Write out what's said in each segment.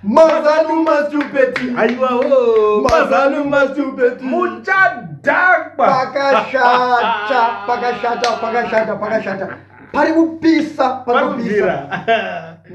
Mazanu mastupeti. Aiwawo. Mazanu mastupeti. Muchadhakwa. Pakashata, pakashata, pakashata, pakashata. Pari kupisa, pari kupisa.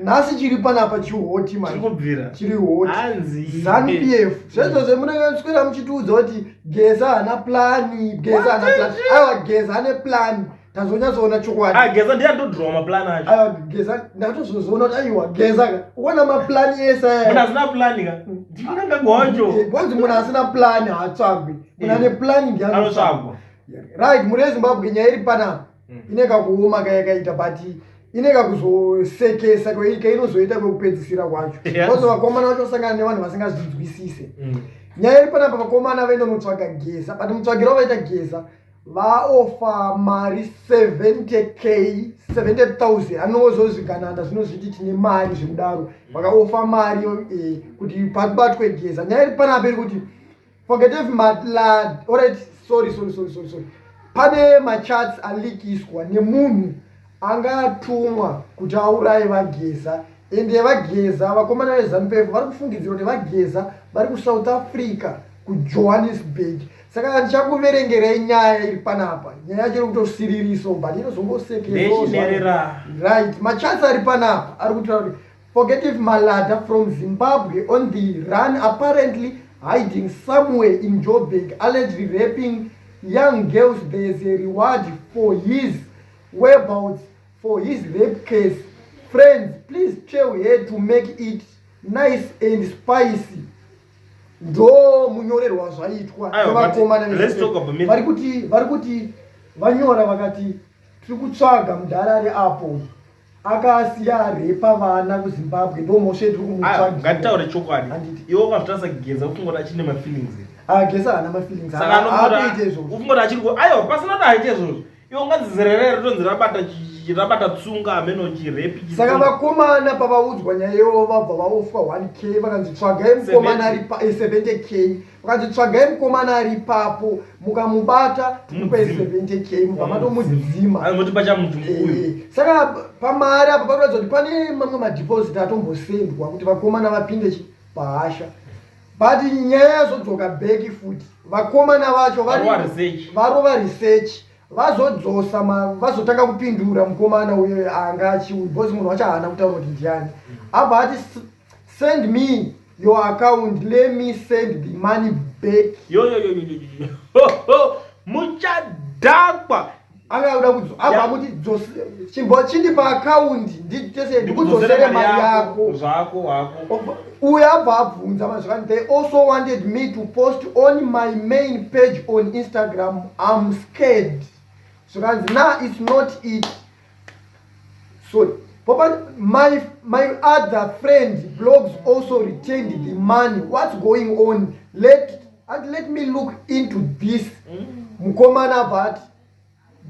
Nhasi chiri panapa chihoti manje. Chiri kubvira. Chiri hoti. Hanzi. Zanu PF. Zvezvo zvemunenge muswera muchitiudza kuti Geza haana plani, Geza haana plani. Aiwa Geza ane plani. Tazonyatsoona chokwadi. Ah, Geza ndiye anodrowa maplani acho. Aiwa Geza ndatozozoona kuti aiwa Geza ka. Uona maplani ese aya. Munhu asina plani ka. Ndinangagwa wacho. Eh, kwanzi munhu asina plani haatsvagwi. Munhu ane plani ndiye anotsvagwa. Right, mhuri yeZimbabwe nyaya iri panapa. Ine kakuoma kayakaita but ine kakuzosekesa kainozoita kwekupedzisira kwacho. Because vakomana vacho vasangana nevanhu vasingazvinzwisise. Nyaya iri panapa vakomana vaenda kunotsvaga Geza but mutsvagiro wavaita Geza vaofa mari 70K 70,000 anozozvigananda zvinozviti tine mari zvekudaro vakaofa mari kuti pabatwe Geza. Nyaya iri panapa iri kuti forget if madlad alright sorry sorry sorry sorry sorry pane machats alikiswa nemunhu anga atumwa kuti auraye vaGeza ende vaGeza vakomana veZanu PF vari kufungidzira kuti vaGeza vari kuSouth Africa kuJohannesburg. Saka ndichakuverengerai nyaya iri panapa. Nyaya yacho iri kutosiririso but inozongosekeso. Right, machats ari panapa ari kutaura kuti Forget Malada from Zimbabwe on the run, apparently hiding somewhere in Joburg, allegedly raping young girls. There's a reward for his whereabouts for his rape case. Friends, please tell her to make it nice and spicy. Ndo munyorerwa zvaitwa nevakomana vari kuti vanyora vakati tiri kutsvaga mudhara ari apo akasiya arepa vana kuZimbabwe ndo mhosva yetiri kumutsvagira. Ngatitaure chokwadi. Handiti. Iwe ukazvitarisa Geza ufunga kuti achine mafeelings. Ah, Geza haana mafeelings. Saka anofunga Haatoite izvozvo. ufunga kuti achiri ku aiwa pasina kuti aite izvozvo. Iwe unganzi zerere ritonzi rabata rabata tsunga hameno chirepi. Saka vakomana pavaudzwa nyaya iyoyo vabva vaofwa 1K vakanzi tsvagai mukomana ari pa 70K vakanzi tsvagai mukomana ari ipapo mukamubata tikupai 70K mubva matomudzima. Anotipa chamuti uyu. Saka pamari apa panoratidza kuti pane mamwe madeposit atombosendwa kuti vakomana vapinde pahasha. But nyaya yazodzoka back futi vakomana vacho varova research vazodzosa vazotanga kupindura mukomana uyo anga achiuya because munhu wacho haana kutaura kuti ndiani. Abva ati send me your account, let me send the money back. Yo yo yo yo yo. Muchadhakwa. Anga akuda kudzo abva akuti chimbo chindipa account nditese ndikudzosere mari yako. Zvako hako. Uyo abva abvunza mazvikani they also wanted me to post on my main page on Instagram. I'm scared. Zvikanzi na it's not it. Sorry. Papa, my other friend blogs also retained the money. What's going on? Let me look into this. Mukomana but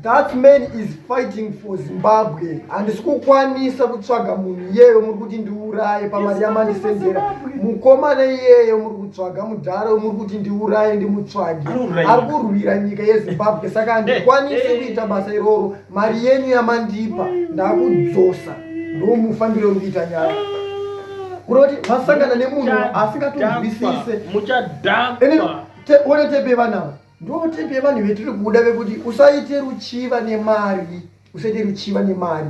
that man is fighting for Zimbabwe. Handisi kukwanisa kutsvaga munhu iyeyo muri kuti ndiuraye pamari yamandisendera. Mukomana iyeyo muri kutsvaga mudhara muri kuti ndiuraye ndimutsvage. Ari kurwira nyika yeZimbabwe saka handikwanisi kuita basa iroro. Mari yenyu yamandipa ndakudzosa. Ndomufambiro uri kuita nyaya. Kuroti vasangana nemunhu asingatonzwisise. Muchadhakwa. One tepe vana ava. Ndo tepe vanhu vetiri kuda vekuti usaite ruchiva nemari. Usaite ruchiva nemari.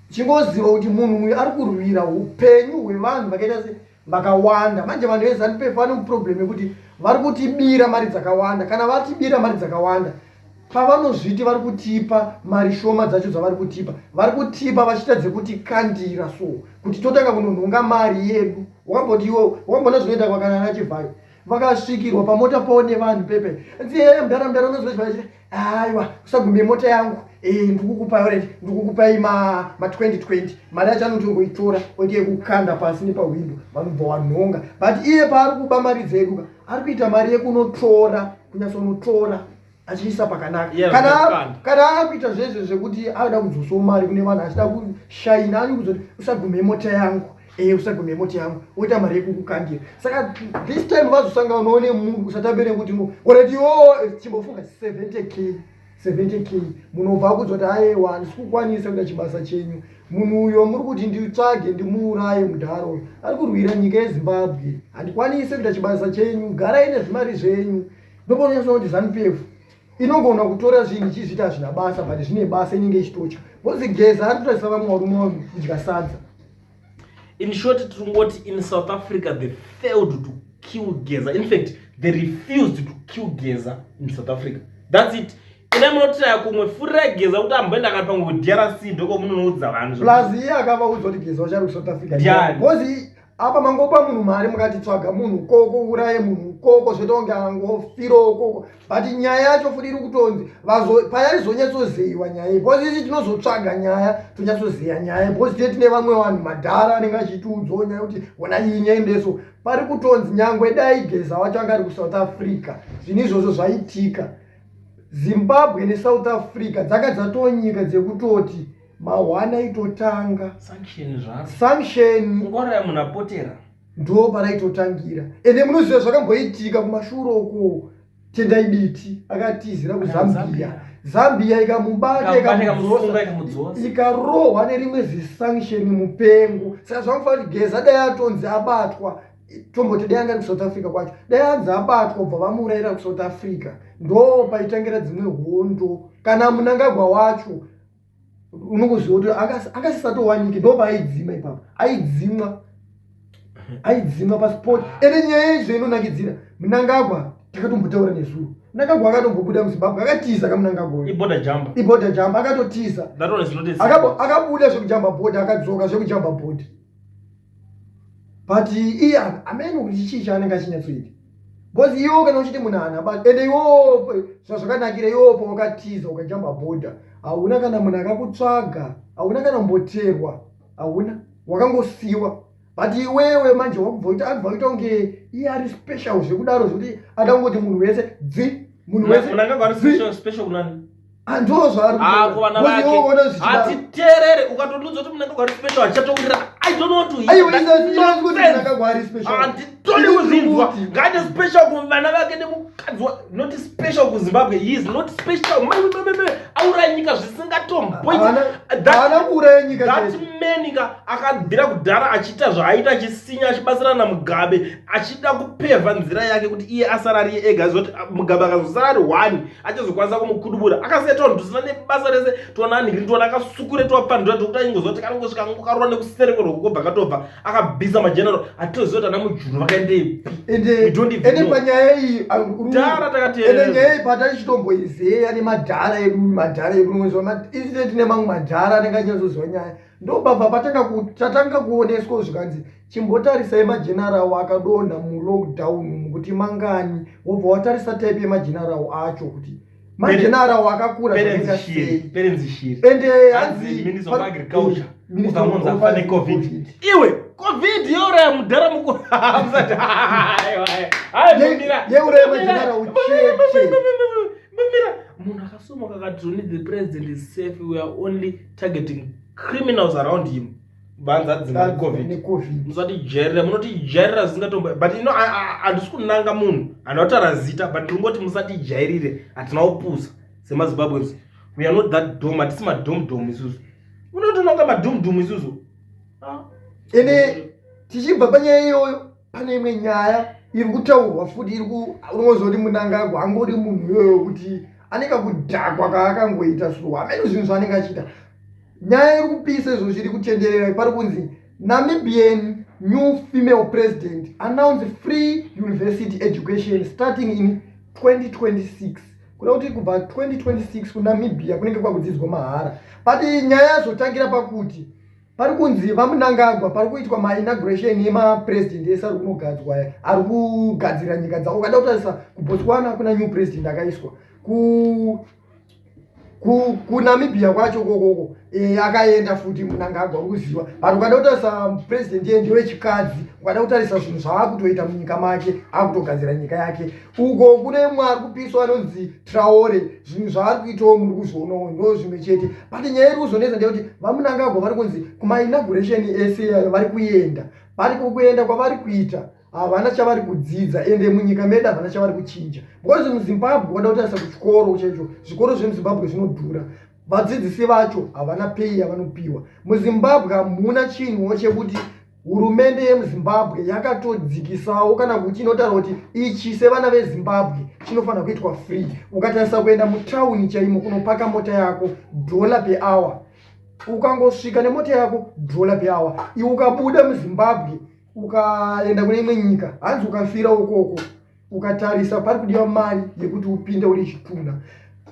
Chingoziva kuti munhu uyu ari kurwira upenyu hwevanhu vakaita se vakawanda. Manje vanhu veZanu PF vane problem yekuti vari kutibira mari dzakawanda. Kana vatibira mari dzakawanda, pavanozviti vari kutipa mari shoma dzacho dzavari kutipa, vari kutipa vachiita dzekutikandira so kuti totanga kunonhonga mari yedu. Wakamboti iwe wakamboona zvinoita kana ana Chivhayo vakasvikirwa pamota pavo nevanhu pepe nzi mudhara mudhara unozwa Chivhayo achiti aiwa usagume mota yangu, ndikukupai already, ndikukupai ma 2020 mari yacho anotongoitora oite yekukanda pasi nepahwindo vanobva wanhonga. But iye paari kuba mari dzedu ka, ari kuita mari yekunotora, kunyatsonotora achiisa pakanaka. Kana akuita zvezvo zvekuti anoda kudzosawo mari kune vanhu achida kushaina, ari kuzoti usagume mota yangu, usagume mota yangu, oita mari yekukukandira. Saka this time vazosanganawo nemunhu usatambe nekuti no already iwowo chimbofunga 70K. 70K. Munobva akuudza kuti aiwa, handisi kukwanisa kuita chibasa chenyu. Munhu uyo muri kuti nditsvage ndimuuraye, mudhara uyo ari kurwira nyika yeZimbabwe, handikwanisi kuita chibasa chenyu, garai nezvimari zvenyu. Ndopaunonyatsoona kuti ZANU PF inogona kutora zvinhu ichizviita hazvina basa, but zvine basa, inenge ichitotya because Geza ari kutarisa vamwe varume vanhu kudya sadza. In short, tirikungoti in South Africa they failed to kill Geza. In fact, they refused to kill Geza in South Africa. That's it. Ina munotiraya kumwe, furirai Geza kuti amboenda kana pamwe kuDRC, ndoko munonoudza vanhu. Plus iye akavaudza kuti Geza wachari kuSouth Africa. Ndiani? Because apa mangopa munhu mari, mukati tsvaga munhu koko, uraye munhu koko, zvoita kunge angofirawo koko. But nyaya yacho futi iri kutonzi payaizonyatsozeyiwa nyaya iyi, because isi tinozotsvaga nyaya, tonyatsozeya nyaya, because tine vamwe vanhu madhara anenge achitiudzawo nyaya kuti ona iyi nyaya indeso. Pari kutonzi nyangwe dai Geza wacho anga ari kuSouth Africa, zvinhu izvozvo zvaitika, Zimbabwe neSouth Africa dzanga dzatoo nyika dzekutoti mahwana itotanga sanction zvaro. Sanction. Ngoraya munhu apotera. Ndo paraitotangira. Ende munoziva zvakamboitika kumashure uko, Tendai Biti akatizira kuZambia, Zambia ikamubata. Ikamubata, ikamudzosa. Ikamusunga, ikamudzosa. Ikarohwa nerimwe zisanction mupengo. Saka zvamufanira kuti Geza dai atonzi abatwa, tomboti dai anga ari kuSouth Africa kwacho, dai anzi abatwa kubva vamuurayira kuSouth Africa, ndo paitangira dzimwe hondo. Kana Munangagwa wacho unongoziva kuti angasisatowanike, ndo paaidzima ipapo, aidzimwa, aidzimwa paspot. Ende nyaya izvo inonakidzira, Munangagwa takatombotaura nezuro, Munangagwa akatombobuda muZimbabwe, akatiza kaMunangagwa uyu. Iborder jumper. Iborder jumper, akatotiza. That one is not a Akabuda zvekujamba bhodha, akadzoka zvekujamba bhodha, but iye amene kuti chii chaanenge achinyatsoita, because iwo kana uchiti munhu haana basa, ende iwowo zvazvakanakira, iwowo pawakatiza ukajamba bhodha, hauna kana munhu akakutsvaga, hauna kana kumboterwa, hauna, wakangosiyiwa. But iwewe manje wakubva kuita, akubva kuita kunge iye ari special zvekudaro, zvekuti ada kungoti munhu wese dzi, munhu wese. Munangagwa ari dzi. special, special kunani? Ndo zvaari. Ah, kuvana vake. Hatiterere. Ukatondudza kuti Munangagwa ari special, hatichatourira. I don't want to hear Aiwa, that kuti nonsense. Munangagwa ari special. Handitodi kuzvinzwa. Ngaite special kuvana vake nemukadzi, not special kuZimbabwe. He is not special. Me, auraya nyika zvisingatomboiti. Haana kuuraya nyika That chete. man ka akabvira kudhara achiita zvaaita, achisinya, achibatsirana naMugabe, achida kupevha nzira yake kuti iye asara ari ega, azoti Mugabe akazosara ari one achazokwanisa kumukudubura. Akasiya twanhu tusina nebasa rese, twana anhikiri, twana akasukure, twapandura, tokuti aingozva kuti kanongosvika angokarura nekuserekerwa kukobva katobva. Akabvisa mageneral, hatitoziva kuti ana Mujuru vakaendepi. We don't even Ende know. panyaya iyi Dhara takateerera. Ende nyaya iyi pataichitomboizeya nemadhara edu, madhara edu unoziva, isi tine mamwe madhara anenge achinyatsoziva nyaya, ndobabva patanga tatanga kuoneswa zvikanzi chimbotarisai mageneral akadonha mulockdown mukuti mangani, wobva watarisa type yemageneral acho kuti mageneral akakura zvakaita sei. Perenzi Shiri. Ende hanzi hanzi Minister of Agriculture. Minister of Ukamunza afa neCovid. Covid. Iwe, COVID youraya mudhara mukuru. Musati aiwa, aiwa, mumira. Yeuraya mageneral chete. Mumira. Munhu akasumuka akati only the president is safe, we are only targeting criminals around him. Vanzi adzima neCovid. NeCovid. Musatijairira, munotijairira zvisingatombo. But you know, handisi kunanga munhu, handina kutaura zita, but ndingoti musatijairire, hatina kupusa semaZimbabweans. We are not that dumb, hatisi madom dom isusu. Unotonanga madom dom isusu. Ah. Ende tichibva panyaya iyoyo, pane imwe nyaya iri kutaurwa futi, iri unongoziva kuti Munangagwa angori munhu iyoyo kuti ane kakudhakwa kaakangoita, so hamene zvinhu zvaanenge achiita. Nyaya iri kupisa izvozvo, iri kutenderera, pari kunzi Namibian new female president announce free university education starting in 2026. Kuda kuti kubva 2026 kuNamibia kunenge kwakudzidzwa mahara. But nyaya yazotangira pakuti pari kunzi vaMunangagwa, pari kuitwa mainauguration emapresident ese ari kunogadzwa aya, ari kugadzira nyika dzavo. Ukada kutarisa kuBotswana kuna new president akaiswa, kuNamibia kwacho kokoko akaenda futi Munangagwa, uri kuziva. But ukada kutarisa president iye ndewechikadzi. Ukada kutarisa zvinhu zvaakutoita munyika make, akutogadzira nyika yake. Uko kune mwe ari kupiswa anonzi Traore, zvinhu zvaari kuitawo muri kuzvionawo, ndo zvimwe chete. But nyaya iri kuzonetsa ndeyekuti vaMunangagwa vari kunzi kumainauguration ese vari kuenda, vari kuenda kwavari kuita. Havana chavari kudzidza, ende munyika medu havana chavari kuchinja, because muZimbabwe wada kutarisa kuchikoro chaicho, zvikoro zvemuZimbabwe zvinodhura, vadzidzisi vacho havana pei yavanopiwa. MuZimbabwe hamuna chinhuwo chekuti hurumende yemuZimbabwe yakatodzikisawo kana kuti inotaura kuti ichi sevana veZimbabwe chinofanira kuitwa free. Ukatarisa kuenda mutauni chaimo kunopaka mota yako, dollar per hour. Ukangosvika nemota yako, dollar per hour. Iwe ukabuda muZimbabwe ukaenda kune imwe nyika, hanzi ukafira ukoko, ukatarisa pari kudiwa mari yekuti upinde uri chitunha.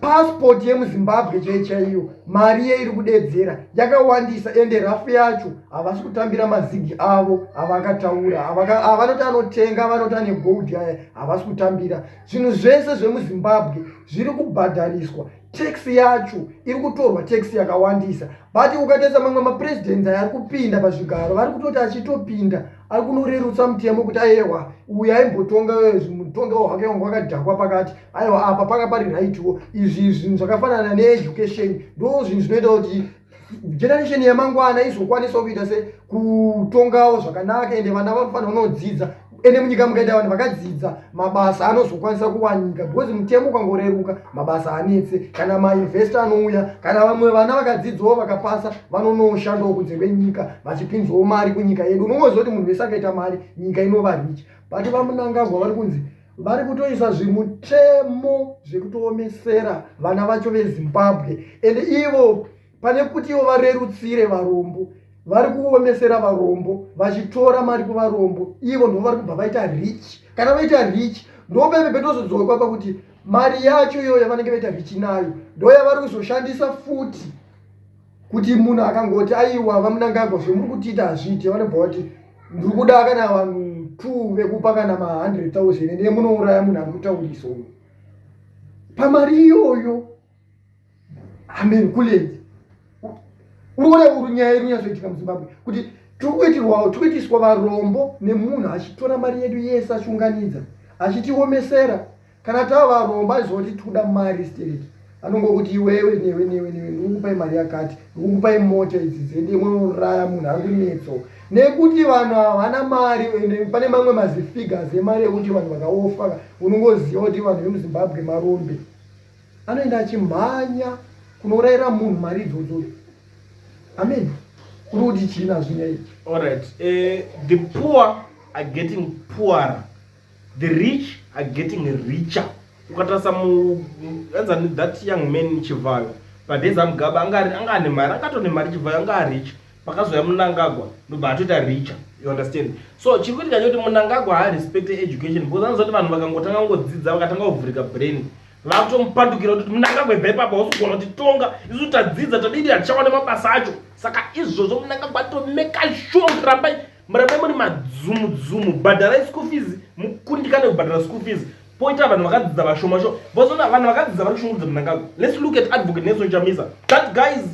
Pasipoti yemuZimbabwe chai chaiyo, mari yeiri kudedzera yakawandisa, ende rafu yacho havasi kutambira mazigi avo avakataura avanoti anotenga, vanoti ane gold aya, havasi kutambira. Zvinhu zvese zvemuZimbabwe zviri kubhadhariswa, tax yacho iri kutorwa, tax yakawandisa. But ukatarisa mamwe mapresidents aya ari kupinda pazvigaro, vari kutoti achitopinda ari kunorerutsa mutemo kuti aiwa, uyu aimbotonga, mutongo hwake wanga wakadhakwa pakati, aiwa, apa panga pari rightwo. Izvi zvinhu zvakafanana needucation ndo zvinhu zvinoita kuti generation yamangwana izokwanisawo kuita se kutongawo zvakanaka. Ende vana vanofanira kunodzidza, ende munyika mukaita vanhu vakadzidza, mabasa anozokwanisa kuwanika, because mutemo ukangoreruka mabasa anetse, kana mainvestor anouya, kana vamwe vana vakadzidzawo vakapasa vanonoshandawo kunze kwenyika vachipinzawo mari kunyika yedu. Unongoziva kuti munhu wese akaita mari, nyika inova rich. But vaMunangagwa vari kunzi vari kutoisa zvimutemo zvekutoomesera vana vacho veZimbabwe, ende ivo pane kuti ivo varerutsire varombo, vari kuomesera varombo vachitora mari kuvarombo. Ivo ndo vari kubva vaita rich. Kana vaita rich, ndo pepe petozodzoka pakuti mari yacho iyoyo yavanenge vaita rich nayo ndo yavari kuzoshandisa futi kuti munhu akangoti, "Aiwa, vaMunangagwa, zvemuri kutiita hazviiti," vanobva vati, "Ndiri kuda kana vanhu two vekupa kana ma100 000, ende munouraya munhu ari kutaurisa uyu pamari iyoyo." Amen. Kulenzi uri kuona uri nyaya iri kunyatsoitika muZimbabwe kuti tiri kuitirwa, tiri kuitiswa varombo nemunhu achitora mari yedu yese, achiunganidza, achitiomesera. Kana tava varombo, aizoti tikuda mari stereki, anongokuti, "Iwewe, newe, newe, newe, ndikukupai mari yakati, ndikukupai mota idzi dzende munouraya munhu ari kunetso," nekuti vanhu havana mari. Ende pane mamwe mazifigures emari ekuti vanhu vakaofa, unongoziva kuti vanhu vemuZimbabwe marombe, anoenda achimhanya kunourayira munhu mari idzodzo. Amen. Uri kuti chii nazvo nyaya iyi? Alright, the poor are getting poorer, the rich are getting richer. Ukatarisa anzani that young man Chivayo, padays aMugabe anga ane mari, angatone mari Chivayo, anga arich. Pakazouya Munangagwa, ndobva atoita richer, you understand? So chiri kuitika chekuti Munangagwa haarespecte education, because anoziva kuti vanhu vakangotanga kungodzidza, vakatanga kuvhurika brain, vakutomupandukira kuti, "Munangagwa, ibva ipapa, usugona kutitonga, isu tadzidza, tadidi, hatichawane mabasa acho." Saka izvozvo Munangagwa atomeka sure kuti rambai, murambai muri madzumudzumu, bhadharai school fees, mukundikane kubhadhara school fees, poita vanhu vakadzidza vashoma sho vozona vanhu vakadzidza vari kushungurudza Munangagwa. Let's look at Advocate Nelson Chamisa. That guy is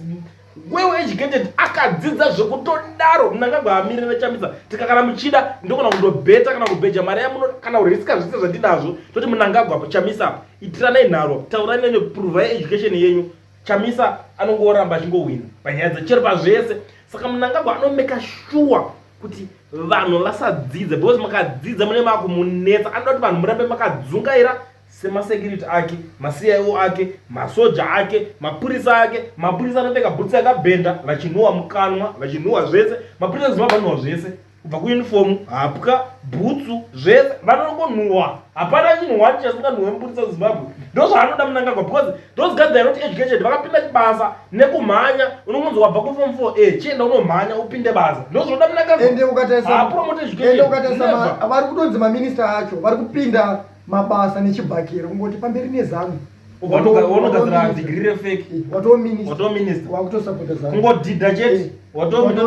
well educated, akadzidza zvekutodaro. Munangagwa amirira Chamisa. Tika kana muchida, ndogona kundobheta kana kubheja mari yamuno kana kuriska zvese zvandinazvo, toti Munangagwa apo, Chamisa apo, itiranai nharo, taurai nenyu, provai education yenyu. Chamisa anongoramba achingowina panyaya dzechero pazvese. Saka Munangagwa anomeka sure kuti vanhu vasadzidze, because makadzidza mune makumunetsa. Anoda kuti vanhu murambe makadzungaira semasecurity ake, maCIO ake, masoja ake, mapurisa ake. Mapurisa anopfeka bhutsi yakabhenda, vachinhuwa mukanwa, vachinhuwa zvese. Mapurisa eZimbabwe anonhuwa zvese, kubva kuuniform, hapwa, bhutsu, zvese vanongonhuwa. Hapana chinhu wani chasinganhuwe mupurisa weZimbabwe. Ndo zvaanoda Munangagwa, because those guys, they are not educated. Vakapinda basa nekumhanya. Unongonzi wabva kuform 4 a, chienda unomhanya upinde basa. Ndo zvinoda Munangagwa. Ende ukatarisa Haapromote education. Ende ukatarisa Never. Vari kutonzi maminista acho vari kupinda mabasa nechibhakera, kungoti pamberi neZANU. Wonogadzira degree refake. Watoo minista. Watoo minister. Wakutosapota ZANU. Kungodhidha chete.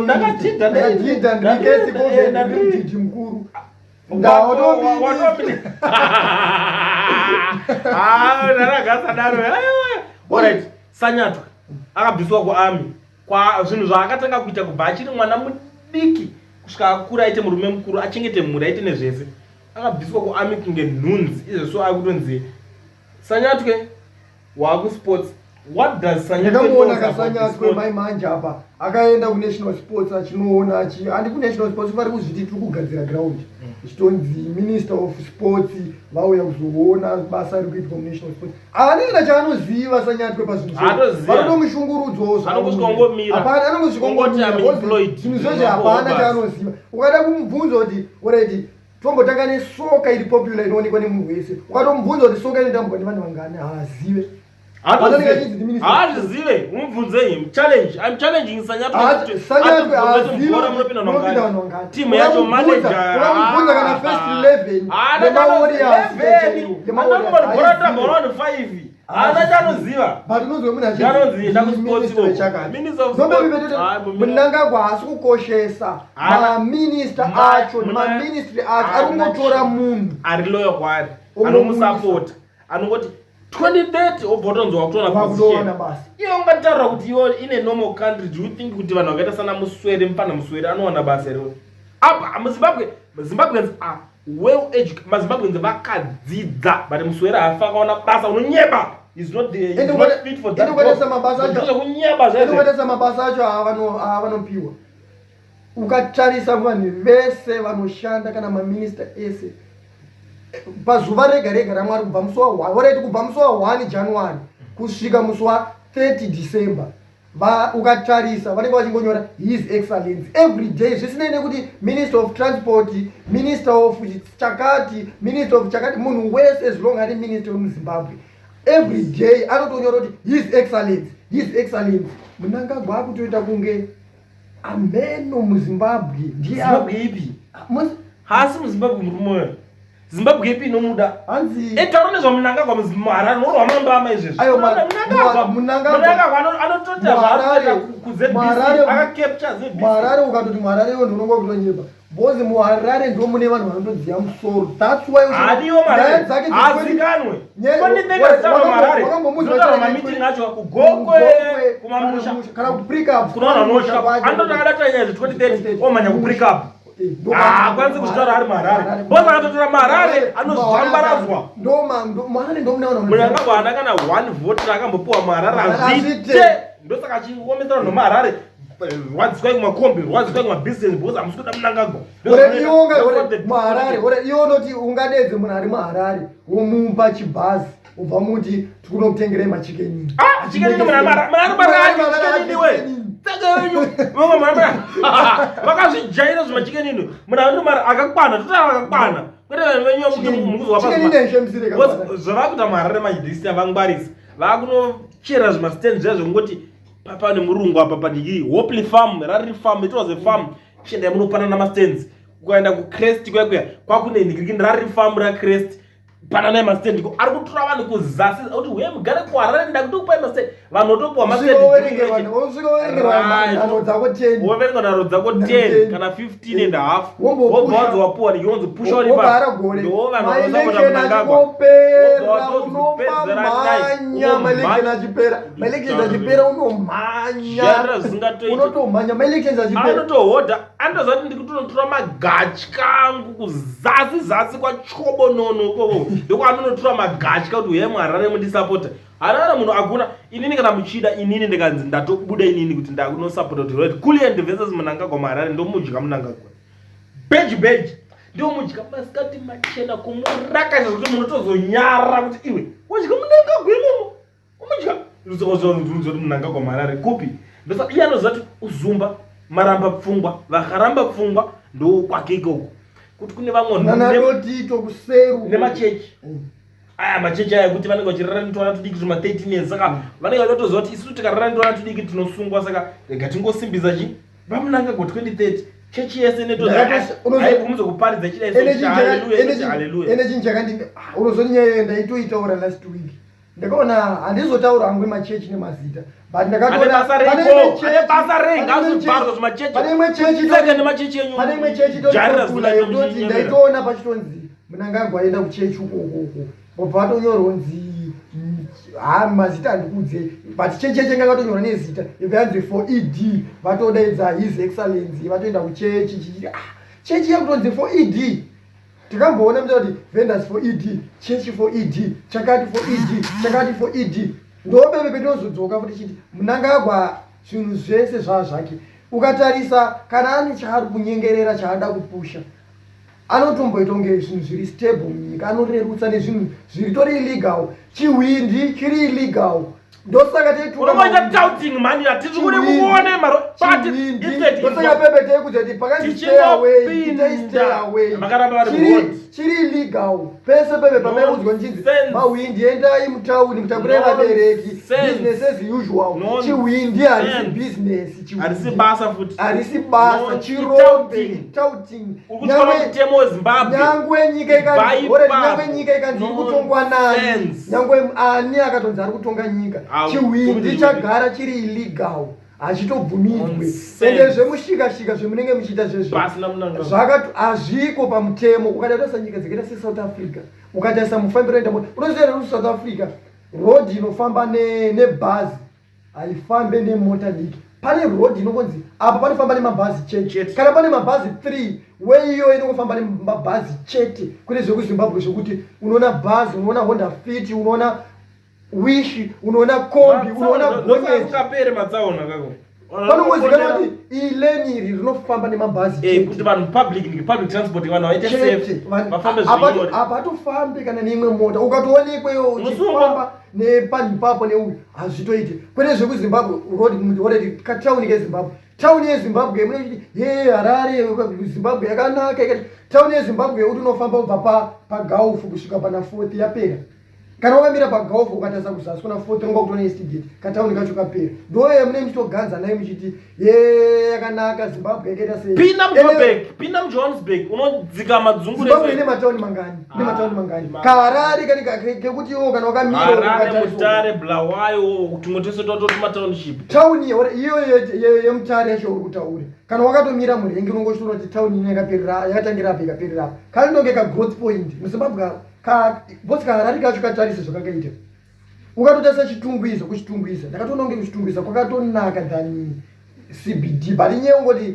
Ndakadhidha. Ndakadhidha, ndiri kesi, ndiri mudhidhi mukuru. Watoo Ndaragasadaro. Alright, Sanyatwe akabviswa kuarmy. Kwa zvinhu zvaakatanga kuita kubva achiri mwana mudiki kusvika akura, aite murume mukuru, achengete mhuri, aite nezvese, akabviswa kuarmy kunge nhunzi. Izvozvo akutonzi Sanyatwe waakusports. What does Sanyatwe Ndakamuona knows about the kaSanyatwe sport? mai manje apa akaenda kunational sports achinoona achi handi kunational sports vari kuzviti tiri kugadzira ground zvitonzi minister of sports vauya kuzoona basa riri kuitwa munational sports haana kana chaanoziva Sanyatwe pazvinhu Haatoziva. vanotomushungurudzwawo Anongosvika ongomira. hapana anongosvika Ongoti ongomira I'm because employed. zvinhu zvozvo hapana Basa. chaanoziva ukada kumubvunza kuti alright tombotanga nesoccer iri popular inoonekwa nemunhu wese ukatomubvunza kuti soccer inotambwa nevanhu vangani haazive Vanenge vachinzi minister. Haazvizive. Mubvunzei, challenge. I'm challenging Sanyatwe kuti Sanyatwe atibvunze kuti haazive bhora munopinda munopinda vanhu vanhu vangani. vangani. Timu yacho Ukamubvunza manager. ukamubvunza kana first 11 yemaWarriors chaiwo, yemaWarriors, bhora haizive. tambwa vanhu 5 haana chaanoziva. But unonzwa munhu achinzi Anonzi enda ndini kusports minister ikoko. wechakati. Minister of Zombe sports. vipetete, Ah, Mnangagwa haasi kukoshesa Haana- maminista acho nemaministry acho ari Haana kungotora munhu ari loyal kwaari, Ongomuisa. anomusapota, anongoti 2030 obva utonzi wakutoona wakutowana position. basa. Iwe ungataura kuti iwe in a normal country, do you think kuti vanhu vakaita sana Muswere, mufana Muswere anowana basa here apa muZimbabwe? Zimbabweans are well educated, maZimbabweans vakadzidza, but Muswere haafa akaona basa. Unonyeba. Is not the, is Ende not fit for that ende ukatarisa job. mabasa acho Ndozvekunyeba ende zvaizvo. ukatarisa mabasa acho avanopiwa, ukatarisa vanhu vese vanoshanda kana maminista ese pazuva rega rega raMwari, kubva musi wa1, alright, kubva musi wa1 January kusvika musi wa30 December, ukatarisa vanenge vachingonyora "His Excellence" every day, zvisinei nekuti minister of transport, minister of chakati, minister of chakati. Munhu wese, as long ari minister wemuZimbabwe, every day anotonyora kuti "His Excellence, His Excellence". Mnangagwa akutoita kunge ameno muZimbabwe ndiye Zimbabwe ipi? Haasi muZimbabwe murume uyo. Zimbabwe ipi inomuda? Hanzi Etaura nezvaMnangagwa muHarare norwa mambama izvezvi. Aiwa, Mnangagwa Mnangagwa- Mnangagwa anotota zvaanoita kuZBC. Akacapture ZBC. MuHarare, ukatoti muHarare iwe ndinonga kutonyepa, because muHarare ndo mune vanhu vanotodziya musoro. That's why Hadiwo nyaya Marare dzake hazikanwe. Nyaya- Marare wakambomuzwa zvinotaura chete mameeting acho kuGokwe, kumamusha, kana kuPrecabe. Kuna vanhu vanosha anototi akadata nyaya zve2030 omhanya kuPrecabe. Haakwanisi kuzvitaura ari muHarare because akatotora muHarare anozvambaradzwa. Muharare ndo mune vanhu Mnangagwa haana kana one vote raakambopiwa muHarare. Hazviite. Hazviite. Ndosaka achiomesera vanhu muHarare, rwadziswai kumakombi, rwadziswai kumabhizinesi, because hamusi kuda Mnangagwa. Ore iwe ore muHarare, ore iwe unoti ungadedze munhu ari muHarare, womupa chibhazi, ubva muti tikunokutengerei maChicken Inn. Ah, Chicken Inn, munhu ari Chicken Inn we. Tsaka wenyu. Vamwe munhu vakazvijaira zvimaChicken Inn. Munhu ari mara akakwana, totaura akakwana. Kwete vanhu venyu vamuti mukuzwa. Chicken Inn haishemisire Because zvavakuita muHarare manje this year, vangwarisa. Vakunochera zvimastand zviya zvekungoti pane murungu apa padiki Hopley Farm, rari farm, it was a farm. Chiendai munopanana mastands. Ukaenda kuCrest kuya kuya kwakune nhikirikini rari farm raCrest, pananai mastand ko. Ari kutora vanhu kuzasi kuti huye mugare kuHarare, ndakuti kupai mastand. Vanhu votopiwa mastand. Usvika uverengerwa nhano dzako 10. Woverenga nharo dzako 10. 10 kana 15 and a half. Wombopusha. Wobva wanzi wapuwa nechionzi pusha uri Wobhara gore ndo vanhu vanosapota maelection Mnangagwa. achingopera, Wobva unomamhanya. Maelection achipera, maelections achipera, unomhanya. Zviarira zvisingatoiti. Unotomhanya maelections achipera. Anotohodha, anotoziva kuti ndikutonotora magatya angu kuzasi zasi kwaChobonono ikoko, ndokwaanonotora magatya kuti uyai muHarare mundisapota. Harare munhu akuna. Inini kana muchida, inini ndikanzi ndatobuda inini kuti ndakunosapota kuti right, Kulliant versus Mnangagwa muHarare, ndomudya Mnangagwa beji beji, ndomudya masikati machena, kumurakasha zvekuti munotozonyara kuti iwe wadya Mnangagwa imomo, umudya kuti Mnangagwa muHarare kupi. Ndosa iye anoziva kuti uzumba maramba pfungwa, vakaramba pfungwa ndokwake ikoko, kuti kune vamwe vanhu Nanadotito kuseru. Nemachechi aya, machechi aya ekuti vanenge vachirara netwana tudiki tuma 13 years, saka vanenge vachitoziva kuti isusu tikarara netwana tudiki tinosungwa, saka rega tingosimbisa chi vaMnangagwa 2030. Chechi yese netohaibvumidze kuparidza chidai haleluya. Ene chinhu chakandi unozoti nyaya iyo ndaitoitaura last week, ndakaona, handizotaura hangu machechi nemazita, but Ane ndakatoona basa pane reiko? imwe chechi- Ane basa rei? pane imwe Ngazvibharwe zvimachechi. pane imwe chechi Saka nemachechi enyu. Pane imwe chechi Jarira itoikula zina yekutoti muchinyemera. ndaitoona pachitonzi Mnangagwa aenda kuchechi ukokoko, wobva vatonyorwa kunzi ha, mazita handikudze, but chechi yacho inga yakatonyorwa nezita, ibva yanzi "for ED", vatodaidza His Excellency vatoenda kuchechi chichi. Ah, chechi yakutonzi "for ED". Tikamboona muta kuti vendors for ED, chechi for ED, chakati for ED, chakati for ED. Ndobebe petinozodzoka futi chiti Mnangagwa zvinhu zvese zvaa zvake. Ukatarisa kana ane chaari kunyengerera chaada kupusha anotomboita kunge zvinhu zviri stable munyika, anorerutsa nezvinhu zviritori illegal. Chihwindi chiri illegal, ndosaka teitunoita touting mani, hatisi kude kuone maro but instead ndosaka pepe teikudza kuti pakanzi stay away, itai stay away. Vakaramba vari muroad. Chiri illegal pese pepe pamaiudzwa nchinzi mahwindi endai mutauni mutakurai vabereki, business as usual. Chihwindi harisi business. Harisi basa futi. Harisi basa, chirombe, touting. Mutemo weZimbabwe. Nyangwe nyika ikanzi, nyangwe nyika ikanzi iri kutongwa nani, nyangwe ani akatonzi ari kutonga nyika, chihwindi chagara chiri illegal, hachitobvumidzwe. Ende zvemushikashika zvemunenge muchiita zvezvo zvakati hazviko pamutemo. Ukatarisa nyika dzakaita seSouth Africa, ukatarisa mufambiro enda, unoziva here kuti South Africa road inofamba nebhazi haifambe nemota diki? Pane road inongonzi apa panofamba nemabhazi chete. Kana pane mabhazi 3, weiyo inongofamba nemabhazi chete. Kune zvekuZimbabwe zvekuti unoona bhazi, unoona Honda Fit, unoona Wish, unoona kombi, unoona gonyeti. Kapere matsaona kako. Panongozikanwa kuti ileni iri rinofamba nemabhazi. Kuti vanhu public transport, vanhu vaite safe, vafambe zvinyore. Apa hatofambi kana neimwe mota. Ukatoonekweyo uchifamba nepanhu ipapo neuyu, hazvitoiti. Kwete zvekuZimbabwe road already katauni keZimbabwe, tauni yeZimbabwe munoti ye Harare, Zimbabwe yakanaka ikati tauni yeZimbabwe yekuti unofamba kubva paGulf kusvika pana Fourth yapera. Kana wakamira paGulf ukatarisa kuzasi kuna Fourth, unonga kutoona Eastgate, katauni kacho kapera. Ndoye mune muchitoganza nayo muchiti ye yakanaka Zimbabwe yakaita sei. Pinda muJoburg, pinda muJohannesburg, unodzika madzungu. Zimbabwe ine matauni mangani? Ine matauni mangani? KaHarare kani kekuti iwo kana wakamira. Harare, Mutare, Bulawayo, tumwe twese twatoti matownship. Tauni iyo yeMutare yacho uri kutaura, kana wakatomira murengi unongochiona kuti tauni ino yakaperera, yakatangira apa ikaperera apa, kanonge ka growth point muZimbabwe ka bosi. KaHarare kacho katarise zvakakaita, ukatotarisa Chitungwiza, kuChitungwiza ndakatoona kunge kuChitungwiza kwakatonaka than CBD, but inyaya yongoti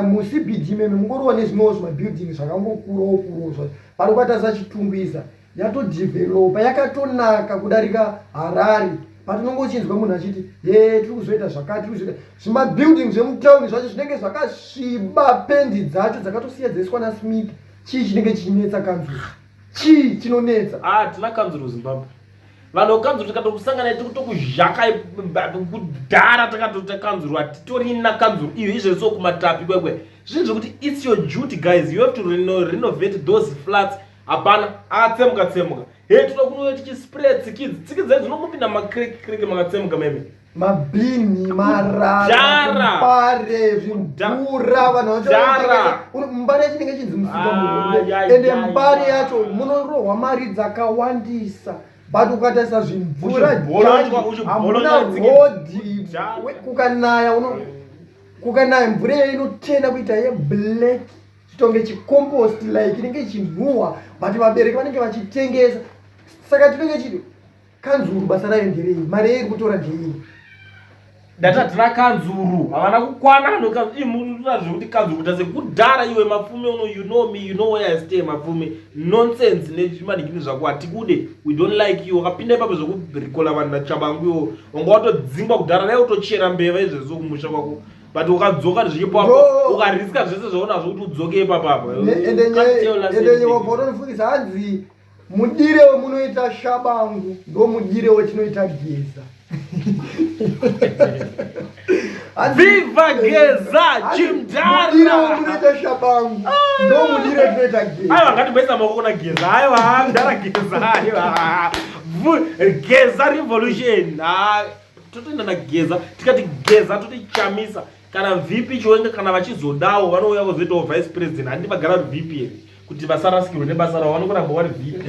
muCBD meme mungoriwa nezvimwewo zvimabuilding zvakangokurawo kurawo zvacho, but ukatarisa Chitungwiza yatodevelopa, yakatonaka kudarika Harare. Patinonge uchinzwa munhu achiti ye tiri kuzoita zvakati, tiri kuzoita zvimabuilding zvemutauni zvacho zvinenge zvakasviba, pendi dzacho dzakatosiya dzaiswa naSmith. Chii chinenge chichinetsa kanzuru? Chii chinonetsa? Ah, tina kanzuru Zimbabwe, vanhu vekanzuru tikatokusangana tikutokuzhaka kudhara. Takatota kanzuru, hatitorina kanzuru iyo izvezvo kumatapi kwekwe. Zvinhu zvekuti it's your duty, guys, you have to renovate those flats. Hapana, akatsemuka tsemuka he, toda kunouya tichispray tsikidzi. Tsikidzi dzacho dzinongopinda macrack crack makatsemuka meme. Mabhini, marara, mbare, zvimvura, vanhu vacho mbare chinenge chinzi musika muhombe. Ende mbare yacho munorohwa mari dzakawandisa, but ukatarisa zvimvura, hamuna rodhi. Kukanaya kukanaya mvura iyo inotenda kuita yeblack, chitonge chicompost like, inenge ichinhuhwa, but vabereki vanenge vachitengesa. Saka tinenge chiti kanzuru basa rayo nderei? Mari yeiri kutora ndeiyi? Data tina kanzuru havana kukwana. Zvekuti kanzuru kuita sekudhara iwe Mapfume uno, you know me, you know where I stay. Mapfume, nonsense nezvimanhikini zvako, hatikude, we don't like you. Wakapinda ipapo zvekurikola vanhu naTshabangu, iwo wanga watodzingwa kudhara. Dai utochera mbeva izvezvo kumusha kwako, but ukadzoka zvichipo ukariska zvese zvaunazvo kuti udzoke ipapapa. Ende wabva utonifungisa, hanzi mudire wemunoita Shabangu ndo mudire wetinoita Geza. Viva Geza chimdara! Mudire wemunoita Shabangu ndo mudire wetinoita Geza. Aiwa, ngatimboisa maoko kuna Geza. Aiwa, mdara Geza, aiwa, Geza revolution. Totoenda naGeza, tikati Geza toti Chamisa kana VP Chiwenga. Kana vachizodawo vanouya vozoitawo vice president. Handi vagara vari VP here? Kuti vasarasikirwe nebasa ravo, vanokuramba vari VP.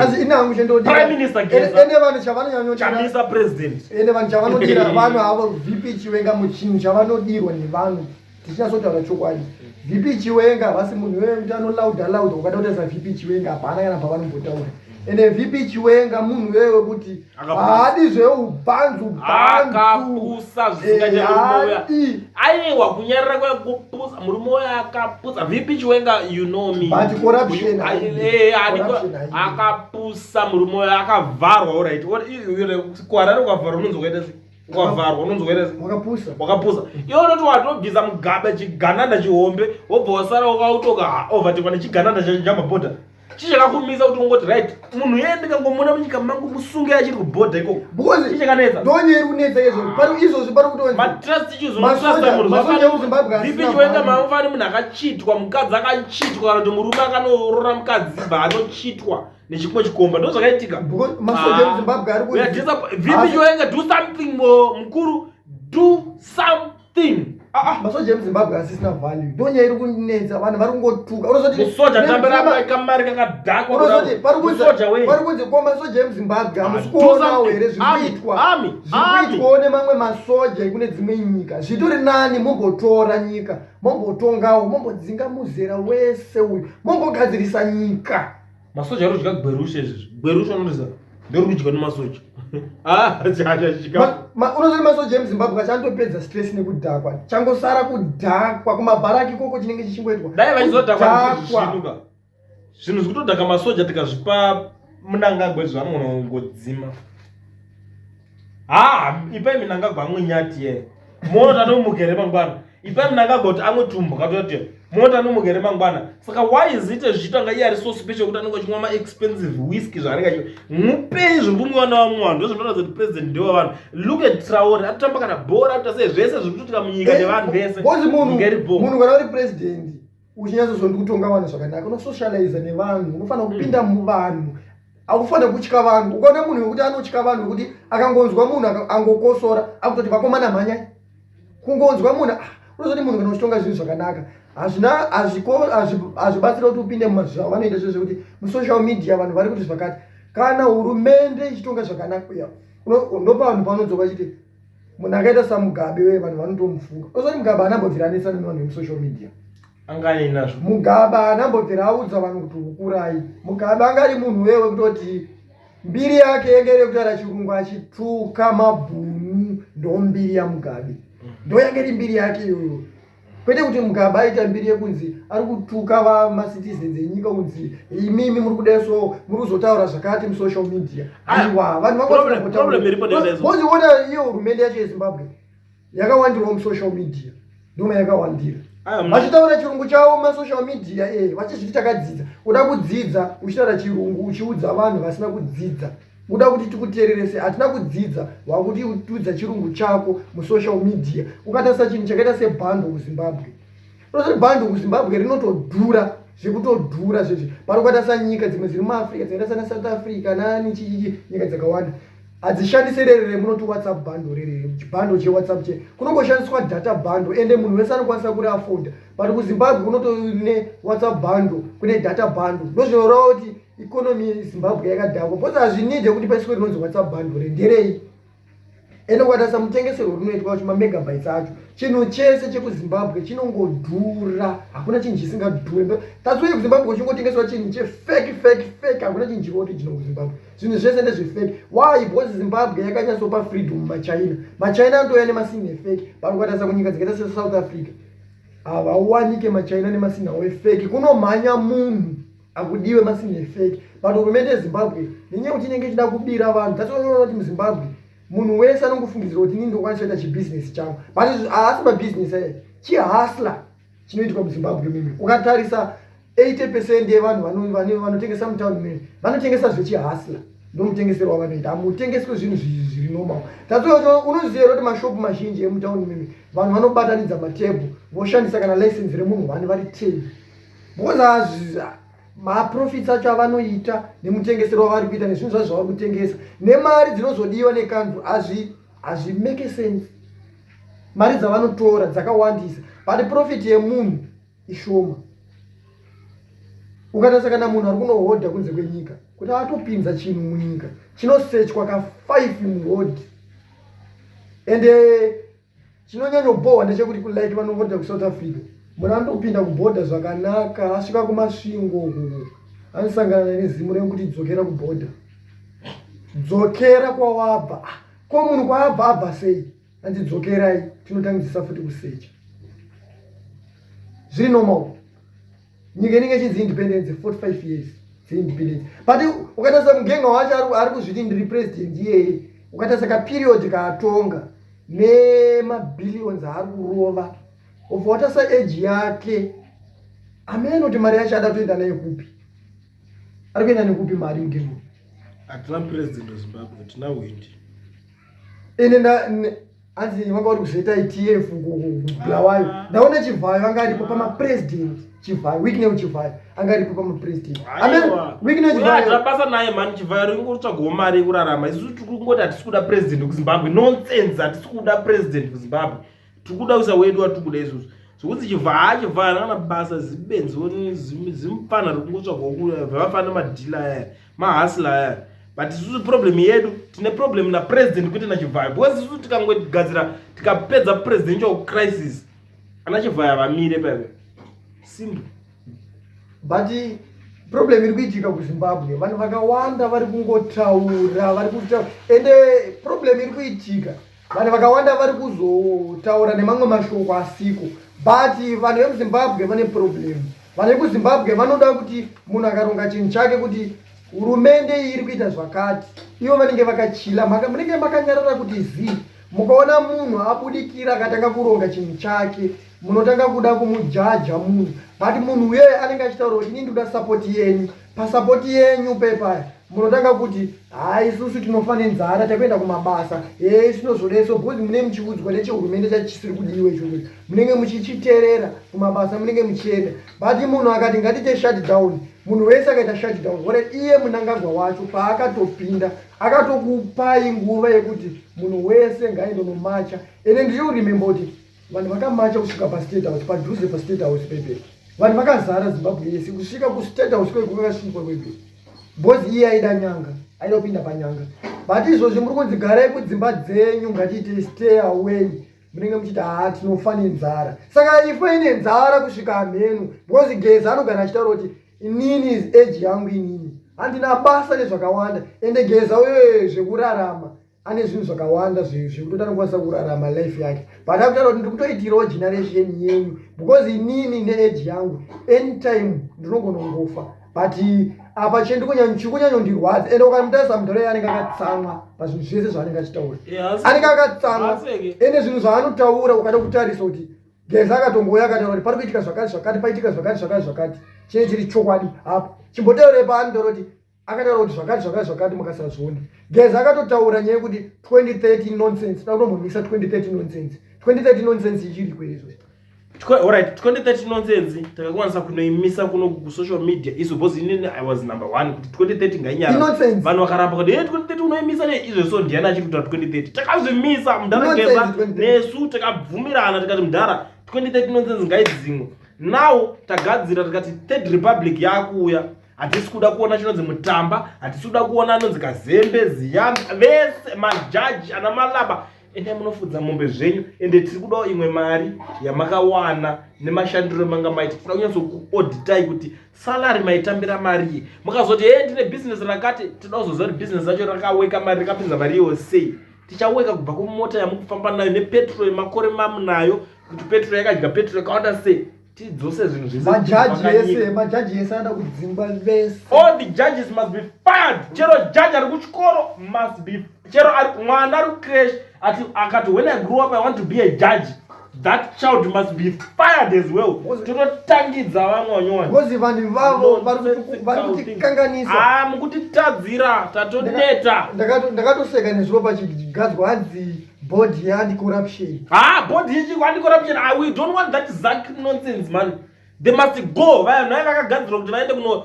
Asi ine hangu chendodira. Prime Minister Geza. Ende vanhu chavanonyanyodira Chamisa president. Ende vanhu chavanodira, vanhu avo VP Chiwenga, muchinhu chavanodirwa nevanhu, tichinyatsotaura chokwadi, VP Chiwenga havasi munhu wekuti anolauda lauda. Ukada kutarisa VP Chiwenga, hapana kana pavanombotaura. Ende VP Chiwenga munhu wewe kuti haadi zveubhanzu bhanzu. Akapusa zvisingachamurume uya. Aiwa kunyarara kwa kupusa murume uya akapusa. VP Chiwenga, you know me. But corruption. Akapusa murume uya, akavharwa, alright. Kuharare ukavharwa unonzi wakaita sei? Ukavharwa unonzi wakaita sei? Wakapusa. Wakapusa. Iwe unoti watobvisa Mugabe chigananda chihombe, wobva wasara wakautoka overtekwa nechigananda chamabhodha. Chii chakakumisa kuti ungoti right, munhu yeye ndikangomona munyika mangu musunge achiri kubhodha ikoko? Because Chii chakanetsa? Ndonye iri kunetsa izvo. Pari izvozvi pari kutonzi Matrust issues, Masoja- unotrasta munhu. Masoja ekuZimbabwe VP asina Chiwenga value. maufani munhu akachitwa, mukadzi akachitwa, kana kuti murume akanorora mukadzi bva anochitwa nechimwe chikomba, ndo zvakaitika. Because masoja ekuZimbabwe ari We are kunzi VP Chiwenga, do something mo, mukuru, do something. Masoja emuZimbabwe asisina value, ndonyaya iri kunetsa. Vanhu vari kungotuka. Unozoti Musoja tambira kamari kakadhakwa. Unozoti pari kunzi Musoja wei? Pari kunzi ko masoja emuZimbabwe hamusi Ah, do kuonawo something. here zviri Army, kuitwa army, zviri army. kuitwawo nemamwe masoja ekune dzimwe nyika? Zvitori nani mombotora nyika, mombotongawo, mombodzinga muzera wese uyu, mombogadzirisa nyika. Masoja ari kudya gwerushe izvizvi. Gwerushe unoziva ndori kudya nemasoja. Ah, cha. Unozoti masoja emuZimbabwe achandopedza stress nekudhakwa. Changosara kudhakwa kumabharaki ikoko, chinenge chichingoitwa Dai vachizodhakwa kudhakwa. zvinuka zvinhu zviri kutodhaka masoja, tikazvipa Munangagwa izvo anogona kungodzima. Ha, ipai Munangagwa amwe nyati ye mota anomukere mangwana. Ipai Munangagwa kuti amwe tumbwa toti mota anomukere mangwana. Saka why is it zvichiita nga iye ari so special kuti anenge achimwa maexpensive whisky zvaanenge achi mupei zviri kumwiwa nevamwe vanhu? Ndozvinoratidza kuti president ndewavanhu. Look at Traore, atotamba kana bhora, atoita sei, zvese zviri kutoitika munyika nevanhu vese. Because munhu Nyika iri bho. Munhu kana uri president uchinyatsozonzi kutonga vanhu zvakanaka, unosocializa nevanhu, unofanira kupinda muvanhu, akufanira kutya vanhu. Ukaona munhu wekuti anotya vanhu, wekuti akangonzwa munhu angokosora akutoti vakomana mhanyai, kungonzwa munhu, ah, unozoti munhu kana uchitonga zvinhu zvakanaka hazvina hazvibatsira kuti upinde mumazvavo vanoita zvo zvekuti musocial media vanhu vari kuti zvakati. Kana hurumende ichitonga zvakanaka, ya, ndopa vanhu panodzoka chiti munhu akaita saMugabe weye, vanhu vanotomufunga. Unozoti Mugabe haanambobvira anetsana nevanhu vemusocial media. Anga ainazvo. Mugabe haanambobvira audza vanhu kuti hukurai. Mugabe anga ari munhu wewe kutoti mbiri yake yenge iri yekutaura chirungu achituka mabhunu. Ndo mbiri yaMugabe, ndo yange iri mbiri yake iyoyo, kwete kuti Mugabe aita mbiri yekunzi ari kutuka vamacitizens enyika, kunzi imimi muri kudai, so muri kuzotaura zvakati musocial media. Aiwa, vanhu Problem iripo ndeyodai so. vangoziona iyo hurumende yacho yeZimbabwe yakawandirwa musocial media, ndoma yakawandira. Aya, Vachitaura chirungu chavo masocial media, vachizviti takadzidza. Uda kudzidza uchitaura chirungu uchiudza vanhu vasina kudzidza, uda kuti tikuteererese? Hatina kudzidza, wakuti utiudza chirungu chako musocial media. Ukatarisa chinhu chakaita sebundle kuZimbabwe, unozoti bundle kuZimbabwe rinotodhura zvekutodhura zvezvi pari. Ukatarisa nyika dzimwe dziri muAfrica dzakaita sana South Africa nani chichichi, nyika dzakawanda hadzishandisi rere remunoti WhatsApp bundle, rere chibundle cheWhatsApp che kunongoshandiswa data bundle, ende munhu wese anokwanisa kuri afforda. But kuZimbabwe kunotone WhatsApp bundle, kune data bundle. Ndozvinoreva kuti economy yeZimbabwe yakadhakwa, because hazvinide kuti paiswe rinonzi WhatsApp bundle renderei. Ende ukatarisa mutengeserwo rinoitwa wacho, mamegabytes acho, chinhu chese chekuZimbabwe chinongodhura, hakuna chinhu chisingadhuri. That's why kuZimbabwe kuchingotengeswa chinhu chefake, fake, fake. Hakuna chinhu chiri original kuZimbabwe, zvinhu zvese ndezvefake. Why? Because Zimbabwe yakanyatsopa freedom maChina. MaChina anotouya nemasinhi efake, but ukatarisa kunyika dzakaita seSouth Africa havawanike maChina nemasinhi avo efake. Kunomhanya munhu akudiwe masinhi efake. But hurumende yeZimbabwe, nenyaya yekuti inenge ichida kubira vanhu, that's why unoona kuti muZimbabwe munhu wese anongofungidzira kuti inini ndokwanisa kuita chibhizinesi changu, but haasi mabhizinesi aya, chihustler chinoitwa muZimbabwe mimi. Ukatarisa 80% yevanhu vanotengesa mutauni mimi vanotengesa zvechihustler, ndomutengesero wavanoita. Hamutengeswi zvinhu zviri normal. That's why unoziva here kuti mashopu mazhinji emutauni mimi vanhu vanobatanidza matebhu, voshandisa kana license remunhu one vari 10, because maprofits acho avanoita nemutengesero wavari kuita nezvinhu zvacho zvavari kutengesa nemari dzinozodiwa nekanzuro hazvimake sense. Mari dzavanotora dzakawandisa, but profit yemunhu ishoma. Ukatarisa kana munhu ari kunohodha kunze kwenyika, kuti atopinza chinhu munyika chinosechwa ka5 muhodhi. Ende chinonyanyobohwa ndechekuti like vanohodha kuSouth Africa, munhu anotopinda kubhodha zvakanaka, asvika kuMasvingo uku. Anosangana nezimu rekuti dzokera kubhodha, dzokera kwawabva. Ah, ko munhu kwaabva abva sei? Hanzi dzokerai tinotangidzisa futi kusecha. Zviri normal. Nyika inenge ichinzi independence 45 years dzeindependence, but ukatarisa mugenga wacho ari kuzviti ndiri president iyeye, ukatarisa kaperiod kaatonga nemabillions aari kurova, ubva watarisa age yake, amene kuti mari yacho ada kutoenda nayo kupi, ari kuenda nekupi mari mugengo? Hatina president weZimbabwe, tina windi. Ine hanzi vanga vari kuzoita ITF kuBulawayo. Ndaona Chivhayo anga aripo pamapresident, Chivhayo, Wicknell Chivhayo anga aripo pamapresident. Wicknell Chivhayo basa naye mani. Chivhayo ringotsvagawo mari yekurarama. Isusu tiri kungoti hatisi kuda president wekuZimbabwe. Nonsense, hatisi kuda president kuZimbabwe. Tiri kuda kuisa wedu watiri kuda isusu. Zvokuti Chivhayo, Chivhayo kana basa, zibenzi, zimupfana riri kungotsvagawo, vafana madhila aya, mahustler aya. But isusu problem yedu, tine problem napresident kwete naChivhayo, because isusu tikangogadzira, tikapedza presidential crisis, ana Chivhayo vamire paipe. Simple. But problem iri kuitika kuZimbabwe, vanhu vakawanda vari kungotaura, vari kutaura, ende problem iri kuitika, vanhu vakawanda vari kuzotaura nemamwe mashoko asiko. But vanhu vemuZimbabwe vane problem. Vanhu vekuZimbabwe vanoda kuti munhu akaronga chinhu chake, kuti hurumende iyi iri kuita zvakati, ivo vanenge vakachila, munenge makanyarara kuti zii. Mukaona munhu abudikira akatanga kuronga chinhu chake, munotanga kuda kumujaja munhu. But munhu uyeye anenge achitaura kuti ini ndikuda support yenyu, pasupport yenyu pepaya munotanga kuti hai, isusu tinofa nenzara, takuenda kumabasa, e sinozodeso, because mune muchiudzwa nechehurumende chacho chisiri kudiwa ichocho, munenge muchichiteerera, kumabasa munenge muchienda. But munhu akati ngatiite shutdown, munhu wese akaita shutdown ore, iye Munangagwa wacho paakatopinda akatokupai nguva yekuti munhu wese ngaende nomacha. Ende ndiri kuremember kuti vanhu vakamacha kusvika paState House, padhuze paState House pepe, vanhu vakazara Zimbabwe yese kusvika kuState House kweko, kwakasvikwa kwebe, because iye aida nyanga, aida kupinda panyanga. But izvozvi muri kunzi garai kudzimba dzenyu, ngatiite stay away, munenge muchiti haa, tinofa nenzara. Saka ife ine nzara kusvika mhenu, because Geza anogara achitaura kuti inini age yangu, inini handina basa nezvakawanda. Ende Geza uye zvekurarama ane zvinhu zvakawanda zvekutoti anokwanisa kurarama life yake, but akutaura kuti ndiri kutoitirawo generation yenyu, because inini neage yangu anytime ndinogona kungofa. But apa chikunyanyondirwadza, ende ukamutarisa mudhara, anenge akatsamwa pazvinhu zvese zvaanenge achitaura, anenge akatsamwa. Ende zvinhu zvaanotaura, ukada kutarisa kuti Geza akatongouya akataura kuti pari kuitika zvakati zvakati, paitika zvakati zvakati zvakati, chinee chiri chokwadi hapo. Chimbotaurei paanotaura kuti akataura kuti zvakati zvakati zvakati, mukasazviona. Geza akatotaura nyaya yekuti 2030 nonsense, da kutombomisa 2030 nonsense. 2030 nonsense ichiri kweizvo. Alright, 2030 nonsense takakwanisa kunoimisa kuno kusocial media isu, because inini I was number one kuti 2030 ngainyara. Nonsense. Vanhu vakaramba kuti hey, 2030 unoimisa ne izvo. So ndiani achiri kutaura 2030? Takazvimisa, mudhara. Nonsense, Geza 2030. nesu takabvumirana, tikati mudhara, 2030 nonsense ngaidzimwe. Now tagadzira, tikati Third Republic yakuuya. Hatisi kuda kuona chinonzi Mutamba, hatisi kuda kuona anonzi Kazembe, Ziyambi, vese majaji ana Malaba, endai munofudza mombe zvenyu. Ende tiri kudawo imwe mari yamakawana nemashandiro emanga maita. Tinoda kunyatsokuauditai kuti salary maitambira mari. Mukazoti he, ndine bhizinesi rakati, tinoda kuzoziva kuti bhizinesi racho rakaweka mari, rakapinza mari iyoyo sei. Tichaweka kubva kumota yamukufamba nayo nepetrol yemakore mamunayo, kuti petrol yakadya petrol yakawanda sei. Tidzose zvinhu zvese. Majaji ese, majaji ese anoda kudzingwa vese. All the judges must be fired. Chero judge ari kuchikoro must be, chero ari mwana ari kucreche ati akati, "When I grow up I want to be a judge," that child must be fired as well. Tototangidza vamwe vanyowani. Because vanhu ivavo vari kutikanganisa. Ah, mukutitadzira, tatoneta. Ndakatoseka nezuro pachigadzwa hanzi board yeanti-corruption. Ah, board yechi anti-corruption. Ah, we don't want that ZACC nonsense, man. They must go. Vanhu vai vakagadzirwa kuti vaende kuno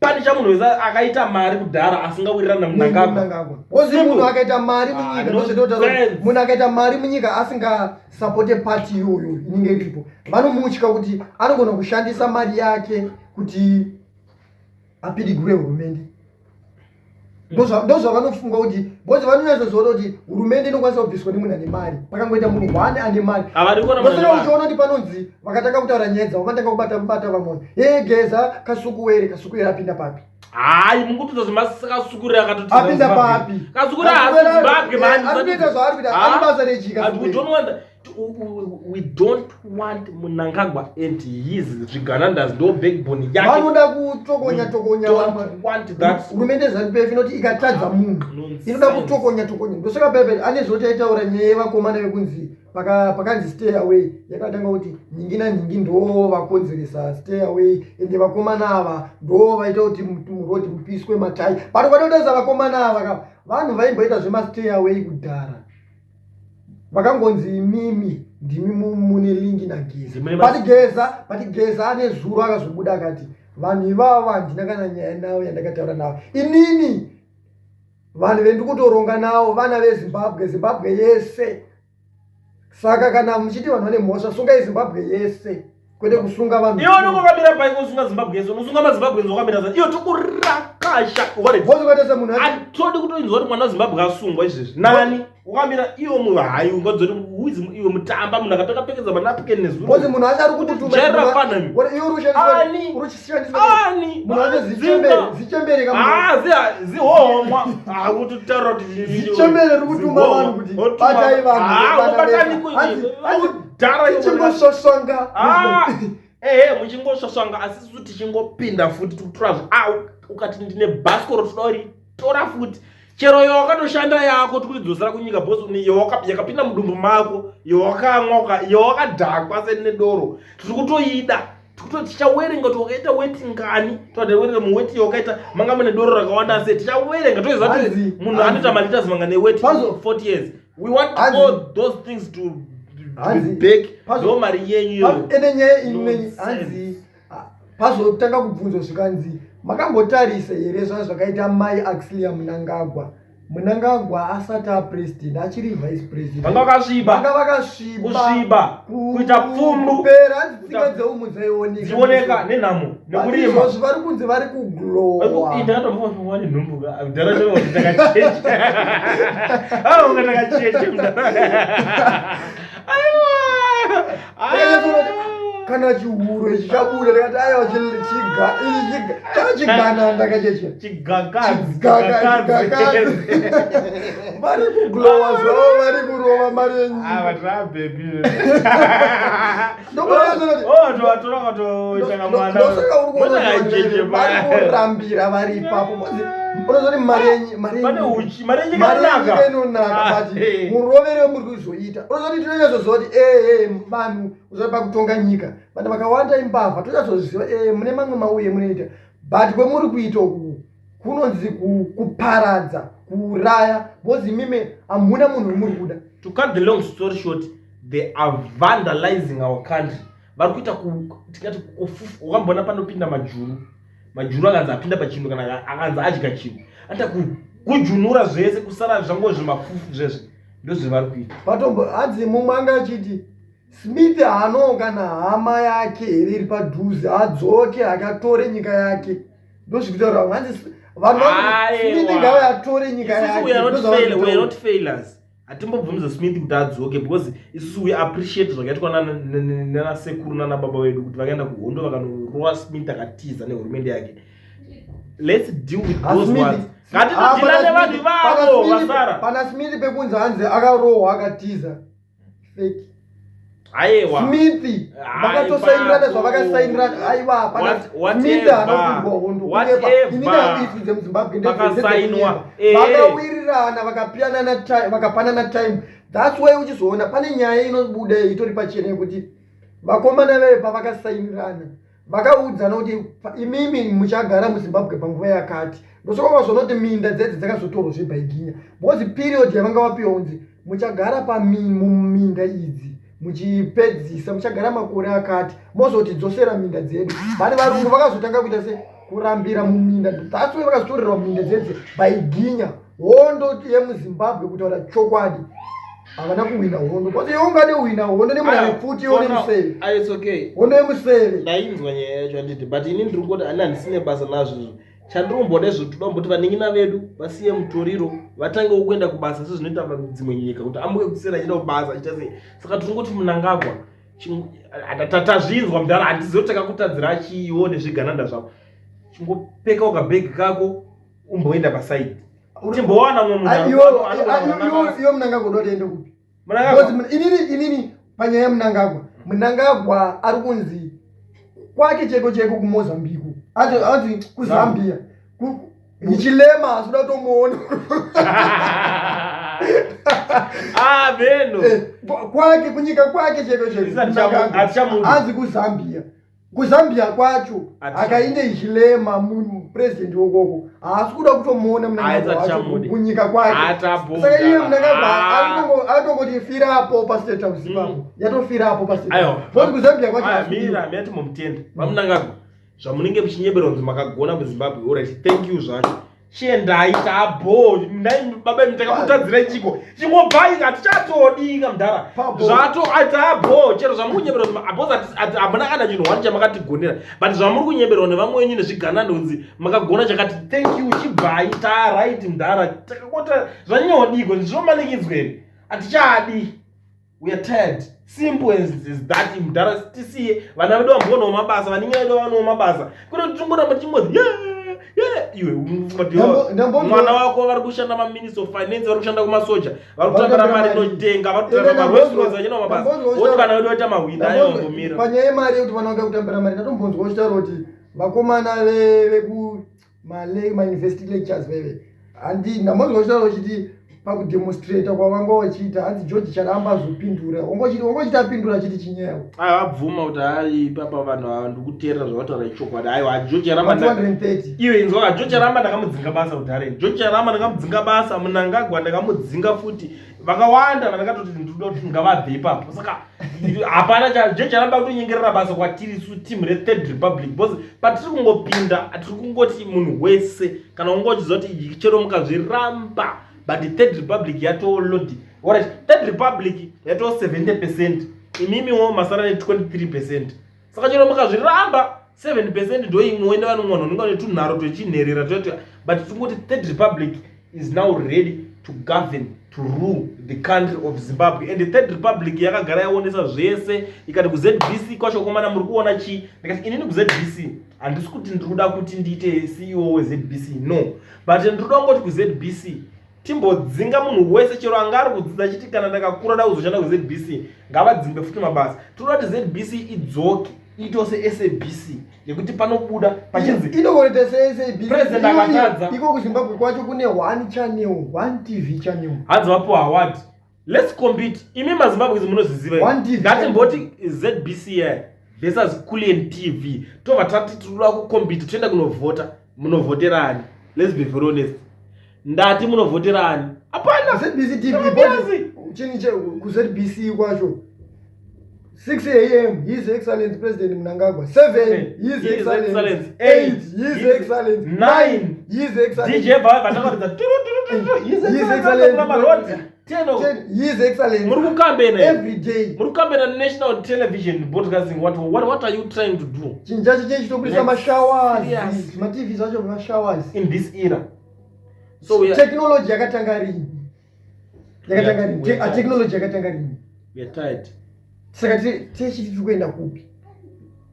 panisha munhu wese akaita mari kudhara asingawirirana naMnangagwa. Mnangagwa. Because munhu akaita mari munyika, Ah, ndozvetotaura kuti nonsense. munhu akaita mari munyika asingasapote pati iyoyo inenge iripo, vanomutya kuti anogona kushandisa mari yake kuti apidigure hurumende. Ndozvavanofunga kuti because vanonyatsoziva kuti hurumende inokwanisa kubviswa nemunhu ane mari. Pakangoita munhu one ane mari, ndosaka uchiona kuti panonzi vakatanga kutaura nyaya dzavo, vanotanga kubata bata vamwe. Ye Geza, Kasukuwere, Kasukuwere apinda papi? Hayi, mungutudza zvemakasukurire akatoti apinda papi? Kasukure haasi Zimbabwe mani. Ari kuita zvaari kuita, ari basa rechika. We don't want Mnangagwa and his zviganandas, ndo backbone yake. Vanoda kutokonya tokonya. Want that. Hurumende ZANU-PF inoti ikatadza munhu inoda kutokonya tokonya. Ndosaka pepe ane zoti aitaura nyaya yevakomana vekunzi pakanzi stay away, yakatanga kuti nyingi nanyingi ndo vakonzeresa stay away, ende vakomana ava ndo vaita kuti murodhi mupiswe matai. But ukada kutarisa vakomana ava ka, vanhu vaimboita zvemastay away kudhara, vakangonzi imimi ndimi mune link naGeza. But Geza ane zuro akazobuda akati vanhu ivava handina kana nyaya navo yandakataura navo inini. Vanhu vendikutoronga navo vana veZimbabwe, Zimbabwe yese. Saka kana muchiti vanhu vane mhosva, sungai Zimbabwe yese, kwete kusunga vanhu. Iwe unenge wakamira pai kusunga Zimbabwe yese? Unosunga maZimbabwe wakamira sa iyo tokurakasha. Bhozi ukatarisa munhu Hatodi kutoinzwa kuti mwana weZimbabwe asungwa izvezvi nani. Wakamira iwo munhu, hayi, ungadzoti iwe mutamba munhu akapfekapfekedza manapukeni nezuro. Bhozi munhu acho ari kututuma. Jaira fana. Iwe uri Ani? kushandiswa Ani? munhu acho zichembere, zichembere kamunhu. Ah, zihohomwa akutotaura kuti Zichembere riri kutuma vanhu kuti batai vanhu, vana ubatani. Hanzi tichingosvosvanga. Ehe, muchingosvosvanga, asi isu tichingopinda futi tikutora. Ukati ndine bhasikoro, toda uri tora futi chero yawakatoshanda yako, tikuidzosera kunyika bhosi yakapinda mudumbu mako, yawakamwa, yawakadhakwa senedoro, tiri kutoida. Tichawerenga kuti wakaita weti ngani, todawerenga muweti yawakaita manga mune doro rakawanda sei. Tichawerenga toziva kuti munhu anoita maliters manga neweti. 40 years, we want all those things to be back. Ndo mari yenyu iyoyo. Ende nyaya imwe, hanzi pazotanga kubvunzwa zvikanzi makambotarisa here zvaa zvakaita mai Auxilia Mnangagwa, Mnangagwa asati apresident, achiri vice president? Vanga vakasviba. Vanga vakasviba. Kusviba, kuita pfumbu. Kupera, hanzi tsinga dzeumu dzaioneka. Dzioneka nenhamo nekurima. Izvozvi vari kunzi vari kuglowa. Ndakatombofa nhumbu dhara takacheche, unga takacheche. Aiwa. Kana chihuro ichi chabuda, ndikati aiwa, chachigananda kacheche. Chigakadzi. Chigakadzi. Vari kuglowa zvavo, vari kurova mari yenyika. Ndosaka uri kuona kuti vari kurambira vari ipapo. Unozoti mari mari Pane uchi, mari yenyika mari inonaka. yenyika inonaka, but murovere wemuri kuzoita, unozoti tinonyatsoziva kuti ee vanhu uzoti pakutonga nyika vanhu vakawanda imbavha. Tonyatsoziva mune mamwe mauye munoita, but kwemuri kuita uku kunonzi kuparadza, kuuraya, because imimi hamuna munhu wemuri kuda. To cut the long story short, they are vandalizing our country. Vari kuita tingati kufufu. Wakambona panopinda majuru, majuru akanzi apinda pachinhu kana akanzi adya chinhu, anoita kujunura zvese, kusara zvango zvimafufu zvezve. Ndozvevari kuita. Patombo hanzi mumwe anga achiti Smith haanowo kana hama yake here iri padhuze, adzoke akatore nyika yake. Ndozvikutaura vamwe, hanzi vanhu Aiwa. Smith ngave atore nyika Isusu yake. we are not Ndozvavari fail, we are kutaura. not failures. Hatimbobvumidza Smith kuti adzoke because isusu we appreciate zvakaitwa nanasekuru nanababa vedu kuti vakaenda kuhondo vakanorova Smith akatiza nehurumende yake. Let's deal with those ones. Ngatitodeala nevanhu ivavo vasara. Pana Smith pekunzi hanzi akarohwa akatiza, fake. Aiwa. Smith vakatosainirana zvavakasainirana. Aiwa, pana Smith haana kurwa hondo. Kunyepa. Inini handisi dzemuZimbabwe. Pakasainwa. Vakawirirana, vakapianana time, vakapanana time. That's why uchizoona pane nyaya inobuda itori pachena yekuti vakomana veve pavakasainirana vakaudzana kuti imimi muchagara muZimbabwe panguva yakati. Ndosaka vazoona kuti minda dzedzi dzakazotorwa zvebhaiginya, because period yavanga vapiwa kunzi muchagara muminda idzi muchipedzisa, muchagara makore akati, mozotidzosera minda dzedu. But varungu vakazotanga kuita se kurambira muminda. That's why vakazotorerwa minda dzedzi baiginya. Hondo yemuZimbabwe, kutaura chokwadi, havana kuhwina hondo, because iwe ungade kuhwina hondo nemunhu ane pfuti, iwe nemuseve? It's okay. Hondo yemuseve. Ndainzwa nyaya yacho, handiti? But ini ndiri kuti ani handisine basa nazvo izvo. Chandinomboda izvo, toda kumboti vanin'ina vedu vasiye mutoriro, vatangewo kuenda kubasa sezvinoita dzimwe nyika, kuti amuke kusera achienda kubasa achiita sei. Saka tinongoti Mnangagwa, tazvinzwa mudhara, handizivi kuti takakutadzira chiiwo nezvigananda zvako. Chingopeka ukabhegi kako umboenda pasaidi, timbowana mumwe munhu. Iwe Mnangagwa uda kuti aende kupi? Inini panyaya yeMnangagwa, Mnangagwa ari kunzi kwake cheko cheko kuMozambique, anzi kuZambia, Hichilema asi uda kutomuona. Ah, beno. Kwake kunyika kwake cheko cheko anzi kuZambia. KuZambia kwacho akainde Hichilema, munhu president wokoko haasi kuda kutomuona Mnangagwa wacho kunyika kwake. Saka iye Mnangagwa atongoti firapo paState House ipapo, yatofirapo paState House kuZambia kwacho. Mira, mira, timomutenda vaMnangagwa. Zvamunenge muchinyeberwa kunzi makagona muZimbabwe, alright, thank you zvacho. Chiendai, tabo ndai baba imi, takakutadzirai chiko? Chingobvai, hatichatodi kamudhara zvato tabo. Chero zvamuri kunyeberwa because hamuna kana chinhu one chamakatigonera, but zvamuri kunyeberwa nevamwe wenyu nezvigananda kunzi makagona chakati, thank you, chibvai, taright mudhara. Takakota zvanyanyodiko, zvinomanikidzwa here? Hatichadi, we are tired, simple as that. Mudhara, tisiye vana vedu vamboonawo mabasa, vanin'ina vedu vawanawo mabasa, kwete kuti tingoramba tichingozi iwe mwana wako vari kushanda maminister of finance, vari kushanda kumasoja, vari kutambira mari inotenga, vari kutambira marolls vachina mabasa, woti vana vedu vaita mahwinda ayombomira. Panyaya yemari, yekuti vana vanga kutambira mari, ndatombonzwa uchitaura kuti vakomana veku mauniversity lectures veve, handi ndambonzwa uchitaura uchiti pakudemonstrata kwavanga vachiita, hanzi George Charamba azopindura, wangochiti apindura achiti chinyewo. Aiwa, abvuma kuti hai, papa vanhu ava ndikuteerera zvavataura ichokwadi. Aiwa, George Charamba 230. Iwe inzwa, George Charamba ndakamudzinga basa kudhara. George Charamba ndakamudzinga basa, Mnangagwa ndakamudzinga futi, vakawanda vandakatoti ndinoda kuti ngavabve ipapo. Saka hapana George Charamba kutonyengerera basa kwatiri su team reThird Republic, because patiri kungopinda tiri kungoti munhu wese kana unga uchiziva kuti chero mukazviramba, but Third Republic yatolodi. Alright, Third Republic yato 70%, imimiwo masara ne23%. Saka chero mukazviramba, 7% ndo imwe nevanhu mwanhu unenge netunharo twechinherera twetwe, but tingoti Third Republic is now ready to govern, to rule the country of Zimbabwe. And the Third Republic yakagara yaonesa zvese, ikati kuZBC kwacho komana muri kuona chii? Ndikati inini kuZBC handisi kuti ndiri kuda kuti ndiite CEO weZBC, no, but ndiri kuda kungoti kuZBC timbodzinga munhu wese chero anga ari kudzidza chiti kana ndakakura da kuzoshanda kuZBC, ngavadzingwe futi mabasa. Tinoda kuti ZBC idzoke iitewo seSABC, yekuti panobuda pachinzi Inokoita seSABC. President akatadza. Iko kuZimbabwe kwacho kune one channel, one TV channel. Hanzi vapuwa award. Let's compete. Imi maZimbabwe munozviziva. One TV. Ngatimboti ZBC yeah versus Kulian TV, tobva tati tinoda kucompete, toenda kunovhota. Munovhoterani? Let's be very honest. Ndati munovhoterani? Hapana. ZBC TV. Mabhizi. Chini che kuZBC kwacho, 6 a.m., His Excellence President Mnangagwa, 7, His His Excellence, Excellence, 8, 8, His His Excellence, 9, His Excellence, DJ vatakaridza turu turu turu, His His Excellence Excellence, marodi 10. 10, His Excellence. Muri kukambena every day. Muri kukambena national television broadcasting. What are you trying to do? Chinhu chacho chechitobudisa Like, mashowers. Serious. MaTV zvacho mashowers. In this era, so we are, Technology yakatanga rini? Yakatanga rini? We are tired. Technology yakatanga rini? We are tired. Saka techiti tiri kuenda kupi?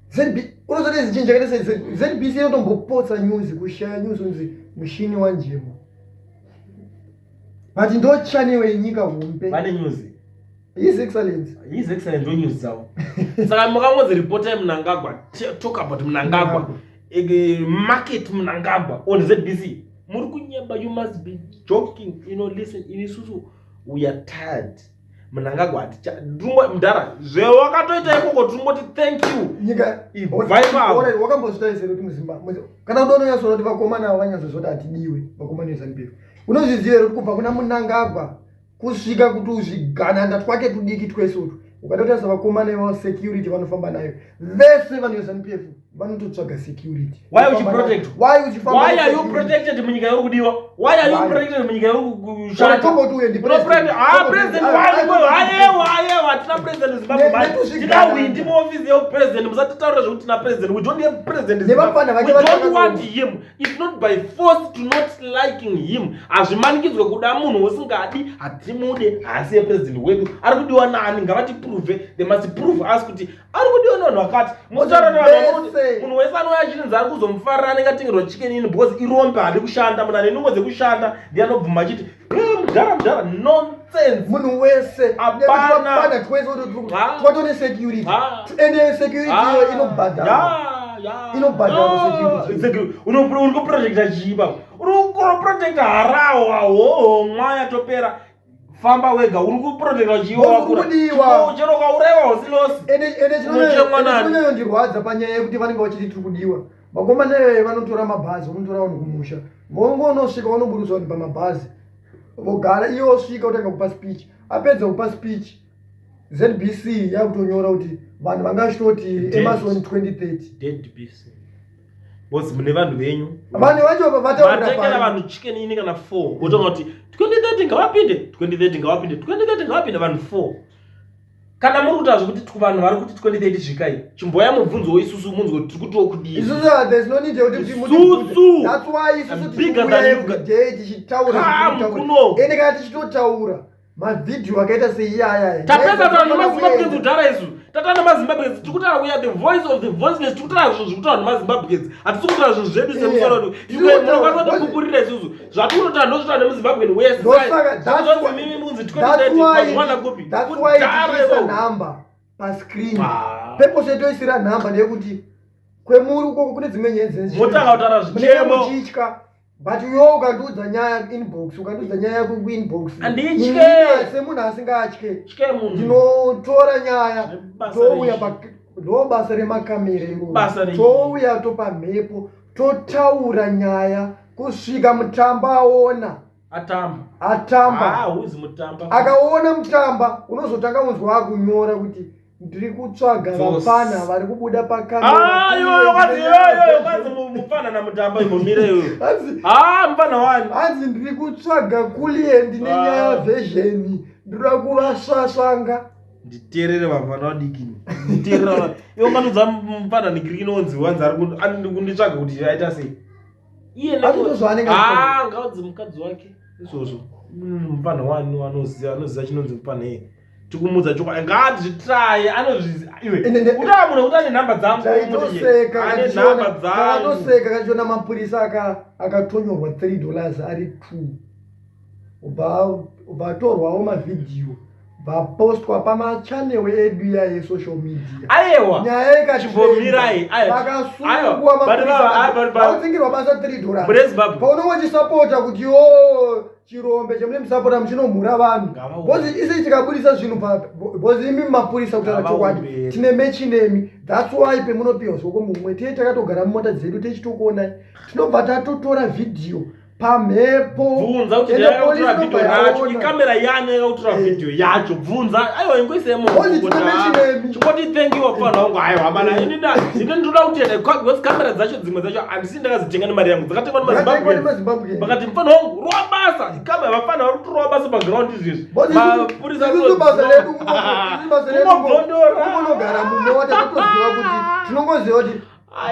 ZB unozoti chinhu chakaita ZBC inotombopotsa news, kushaya news unzi mushini wanjemo, but ndo channel yenyika hombe. Vane news. His Excellence. His Excellence ndo news dzavo. Saka mukangonzi reporter Mnangagwa, talk about Mnangagwa, market Mnangagwa on ZBC, muri kunyeba. You must be joking. Listen, inisusu we are tired. Mnangagwa haticha mudhara, zvewakatoita ikoko tingoti thank you. Nyika Ibva ipapo. Alright, wakambozvitarisira kuti muZimbabwe kana udononyatsoona kuti vakomana ava vanyatsozoti hatidiwe, vakomana veZANU-PF, unozviziva here kuti kubva kuna Mnangagwa kusvika kuti uzvigananda twake tudiki twese utwu, ukada kutarisa vakomana ivavo, security vanofamba nayo vese vanhu veZANU-PF? Vanototsvaga security. Why uchiprotect? Why uchifamba? Why are you protected munyika yauri kudiwa? Why are you protected munyika yauri kushanda? Tomboti uye ndi president. Ah, president wani wewe? Ayewa, ayewa, tina president Zimbabwe. Tina windi mu office ya president. Musatitaura zvekuti tina president. We don't have president. Nevafana vake We don't want him. If not by force to not liking him. Hazvimanikidzwe kuda munhu usingadi, hatimude, haasi yepresident wedu. Ari kudiwa nani? Ngavati prove. They must prove us kuti ari kudiwa nevanhu vakati. Mutaura nevanhu munhu wese anouya achinzi ari kuzomufarira anenge atengerwa chicken ini because irombe haadi kushanda. Munhu ane nungo dzekushanda ndiye anobvuma achiti mudhara mudhara nonsense. Munhu wese hapana twese twatone security ende security iyo inobhadhara, inobhadhara security. Uri kuprojecta chii baba? Uri kuprojecta harawa hohomwa yatopera. Famba wega, uri kuprojecta chii? Kudiwa chero ukaurayiwa hosilosi. Ende chinonyanyondirwadza panyaya yekuti vanenge vachiti tiri kudiwa, vakomana vanotora mabhazi, vanotora vanhu kumusha, vongonosvika vanoburutsa vanhu pamabhazi, vogara. Iye osvika otanga kupa speech, apedza kupa speech, ZBC yakutonyora kuti vanhu vanga vachitoti Emmerson 2030. Dead BC because mune vanhu venyu. Vanhu vacho vatengera vanhu chicken ini kana 4, votonga kuti 2030 ngavapinde, 2030 ngavapinde, 2030 ngavapinde, vanhu 4. Kana muri kutaura zvekuti vanhu vari kuti 2030 svikai, chimboya mubvunzowo isusu munzwe kuti tiri kutiwo kudii. Isusu there's no need yekuti isusu. That's why isusu tichiuya every day tichitaura. Kuno ende kana tichitotaura mavhidhiyo akaita seiyaya. Tapedza taura nemaZimbabweans kudhara. Isu tatana nemaZimbabweans, tiri kutaura. We are the voice of the voiceless. Tiri kutaura zvinhu zviri kutaura nemaZimbabweans, hatisi kutaura zvinhu zvedu semusoro wedu. Munokwanisa kutipupurira isusu zvatiri kutotaura ndozvitaura nemuZimbabwean wese. Mimi munzi 2030 mazviwana kupi? That's why tichiisa nhamba pascreen. Purpose yetoisira nhamba ndeyekuti kwemuri ukoko kune dzimwe nyaya. Motanga kutaura zvichemo. Muchitya, but iwe ukandiudza nyaya inbox, ukandiudza nyaya yako kuinbox, Handitye. semunhu asingatye, tye munhu. Ndinotora nyaya, Zvebasa touya rechi. Ndo basa remakamera iroro. Basa rechi. Touya topa mhepo, totaura nyaya kusvika Mutamba aona. Atamba. Atamba. Ah, huzi Mutamba. Akaona Mutamba, unozotanga unzwa akunyora kuti ndiri kutsvaga vapfana vari kubuda. Ah, iyoyo kwanzi, iyoyo kwanzi mupfana naMutamba imbomire iyoyo. Hanzi Ah, mupfana wani? Hanzi ndiri kutsvaga Kulliant nenyaya version, ndinoda kuvasvasvanga. Nditeerere, vafana vadiki, nditeerere. Iwe unganudza mupfana nigiri inonzi wanzi ari kunditsvaga kuti aita sei iye? Hazvito zvaanenge Ah, ngaudze mukadzi wake izvozvo. Mupfana wani anoziva, anoziva chinonzi mupfana iye. Tikumudza chokwadi, ngaatizvitraye, anozviziva iwe. Utaura munhu kuti ane nhamba dzangu. Taitoseka. Ane nhamba dzangu. Takatoseka kachiona mapurisa akatonyorwa $3 ari 2, ubva atorwawo mavhidhiyo, bvapostwa pamachannel edu iya yesocial media. Aiwa. Nyaya. Chimbomirai, aiwa. Vakasungwa. Aiwa, but Vaudzingirwa basa $3. Mune Zimbabwe. Paunenge uchisapota kuti yo chirombe chemune musapota muchinomhura vanhu. Ngavaombe. Because isi tikabudisa zvinhu because imi mapurisa, kutaura chokwadi, Ngavaombe. tine mechi nemi. That's why pemunopiwa zvoko mumwe tiye takatogara mumota dzedu tichitokuonai, tinobva tatotora vhidhiyo pamhepo. Bvunza kuti Ende ndiyakakutora polisi vhidhiyo inobva racho, yaona. ikamera yani yakakutora vhidhiyo yacho? Bvunza, aiwa, ingoisemo. Bozi tine mechi nemi. Chingoti thank you, wapfana wangu. Aiwa mana, ini ini ndinoda kutenda because kamera dzacho, dzimwe dzacho handisi ndakadzitenga nemari yangu, dzakatengwa Dzakatengwa nemaZimbabwe. nemaZimbabwe. Vakati mufana wangu rova basa, ikamera, vafana vari kutorova basa paground izvezvi. Bozi Mapurisa isusu basa redu isusu basa redu kungobvondora. Kungonogara mumota, totoziva kuti tinongoziva kuti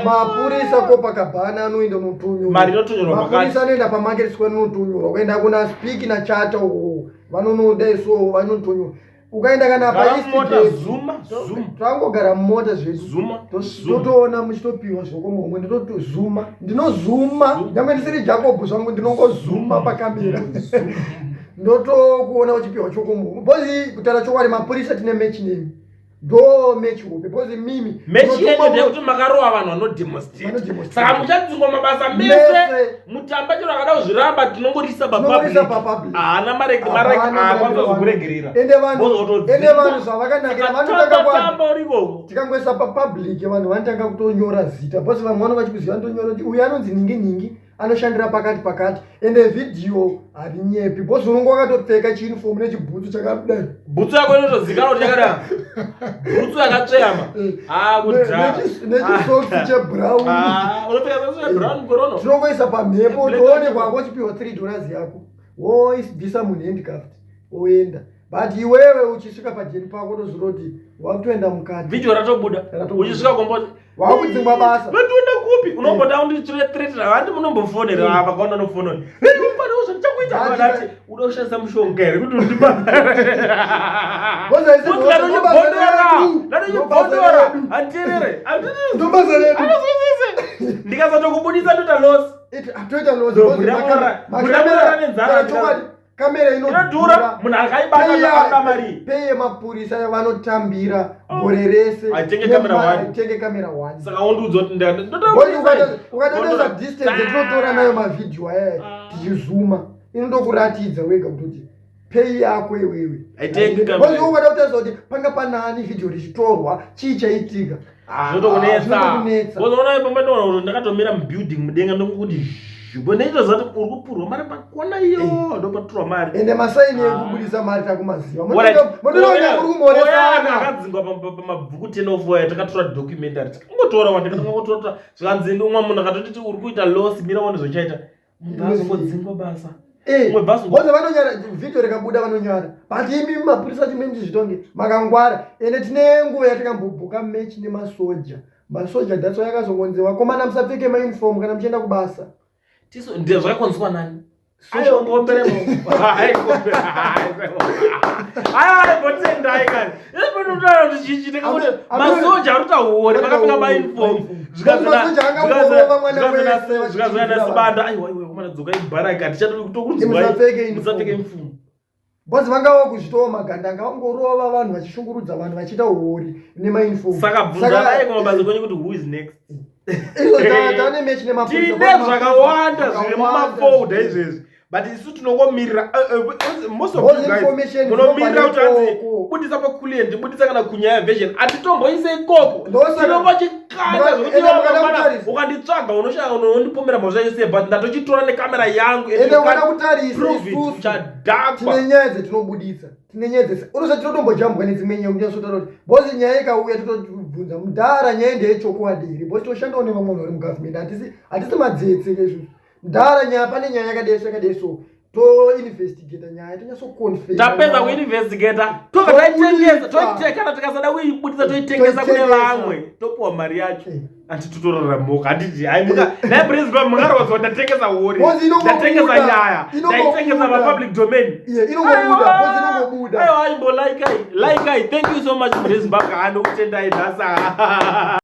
mapurisa Copacabana anoenda unotonyorwa. Mari inotonyorwa pakati. Mapurisa anoenda paMarket Square unotonyorwa, kuenda kuna Speke naCharter uko vanonoda so vanotonyorwa, ukaenda kana Gara mumota, paEastgate. zuma zuma. Tangogara mumota zvedu. Zuma zuma. Totoona muchitopiwa zvoko mumwe, ndinotozuma, ndinozuma. Zuma. Nyangwe ndisiri Jacob zvangu, ndinongozuma pakamera, ndotokuona uchipiwa choko mumwe, because kutaura chokwadi mapurisa tine mechi nemi, ndo mechi hope, because mimi Mechi munotuma yenyu ndeyekuti makarova vanhu vanodemonstrate. Vanodemonstrate. Saka muchadzingwa mabasa mese. Mese. Mutamba chero akada kuzviramba, tinongorisa. Tinongorisa papublic. Haana Hapana. mareakuzokuregerera. Ende vanhu zvavakanakira vanotanga kwa Tamba urikoko. Tikangoisa papublic, vanhu vanotanga kutonyora zita, because vamwe vanonga vachikuziva, vanotonyora kuti uyu anonzi ningi ningi. Anoshandira pakati pakati, ende vhidhiyo harinyepi because unonge wakatopfeka chiuniform nechibhutsu chakadai. Bhutsu yako inotozikanwa kuti yakadai, bhutsu yakatsveyama. Ah, kudhara. Nechisoksi chebrown. Ah, unopfeka socks chebrown korono. Tinongoisa pamhepo. Black. Toonekwa wachipiwa $3 yako, woibvisa munhu handcuffed, oenda. But iwewe uchisvika pajeni pako, tozviroti wakutoenda mukati. Vhidhiyo ratobuda. Ratobuda. Uchisvika kombo, Wakudzingwa basa. Vatoenda kupi? Unomboda unditiretira handi, munombofonera apa kaona unofonera panewo zvandichakuita. Vanati uda kushandisa mushonga here kuti undiba? Boza isi- Ndatochibhondora. Ndo Ndatochibhondora. basa redu. Handiterere. Ndo basa redu. Ndikasatokubudisa ndoita loss. Toita loss. Ndo Because murira nenzara. Chokwadi, kamera inodhura, munhu akaibata anoda mari. Pay yemapurisa yavanotambira gore rese. Haitenge camera one. Haitenge camera one. Saka wondiudza kuti Because ukatotarisa distance yatinotora nayo mavhidhiyo aya tichizuma, inotokuratidza wega kutoti pay yako iwewe Haitengi camera. Because ukada kutarisa kuti panga panani vhidhiyo richitorwa, chii chaitika? Zvinotokunetsa. Zvinotokunetsa. Unoona pamba, ndinoona kuti ndakatomira mubuilding mudenga, ndokuti ndeitoziva kuti uri kupurwa mari pakona iyo, ndopaturwa mari. Ende masaini ekubudisa mari takumaziva. Alright. Munoona muri kumoresana. Akadzingwa pamabhuku 10 of takatora documentary, takangotora wandikatangotora, zvikanzi umwe munhu akatotiti uri kuita loss, mira uone zvochaita. Munhu azongodzingwa basa. Umwe bhazi. Boza vanonyara, vhidhiyo rikabuda vanonyara. But imi mapurisa chimwe muchizvitonge makangwara. Ende tine nguva yatakambobhuka mechi nemasoja. Masoja, that's why yakazongonzi vakomana musapfeke mauniform kana muchienda kubasa. Tiso ndiye zvakakonzwa nani? Social- Aimbotendai kani masoja ari kutaura vakapfeka mauniform. Masoja angangorova mwana wese Zvikazouya vachichidzira. nasibanda, aiwa iwe komana, dzoka ibharaka. Musapfeke uniform. Musapfeke uniform. Bozi vangava kuzvitova magandanga, vangorova vanhu, vachishungurudza vanhu, vachiita uori nemauniform. Saka bvunzanai kumabasa kwenyu kuti who is next. Izvo tane mechi nemapurisa. Tine zvakawanda zviri mumafolder izvezvi, but isu tinongomirira, most of Those you guys information munomirira kuti dzinobva hanzi ikoko. budisa pakulient, budisa kana kunyaya version, hatitomboise ikoko. Tinongochikanda zvokuti Ende mukada mangwana kutarisa. ukanditsvaga unoshaya unondipomera mhosva yese, but ndatochitora nekamera yangu and Ende you ukada can't kutarisa, prove it. isusu Uchadhakwa. tine nyaya dzetinobudisa, tine nyaya dzese. Unoza tinotombojambwa nedzimwe nyaya kunyasotaura kuti bozi nyaya ikauya totobvunza mudhara, nyaya ndeyechokwadi here? Bozi toshandawo nevamwe vanhu vari mugavhumendi, hatisi madzetse keisusu. Mudhara, nyaya, pane nyaya yakadai so yakadai so, toinvestigata nyaya, tonyatsoconfirm. Tapedza kuinvestigata, tobva taitengesa. Tobudisa. Kana tikasada kuibudisa, toitengesa kune Toitengesa. vamwe, topuwa mari yacho. Andi totorora mhuka, handiti? Haimuka nai president, mungarwadza, ndatengesa hori. Bozi inongobuda. Ndatengesa nyaya. Inongobuda. Ndaitengesa papublic domain. Iye, inongobuda, bozi inongobuda. Aiwa, imbo laikai, laikai. Thank you so much, murezimbabwe. Handokutendai nhasa.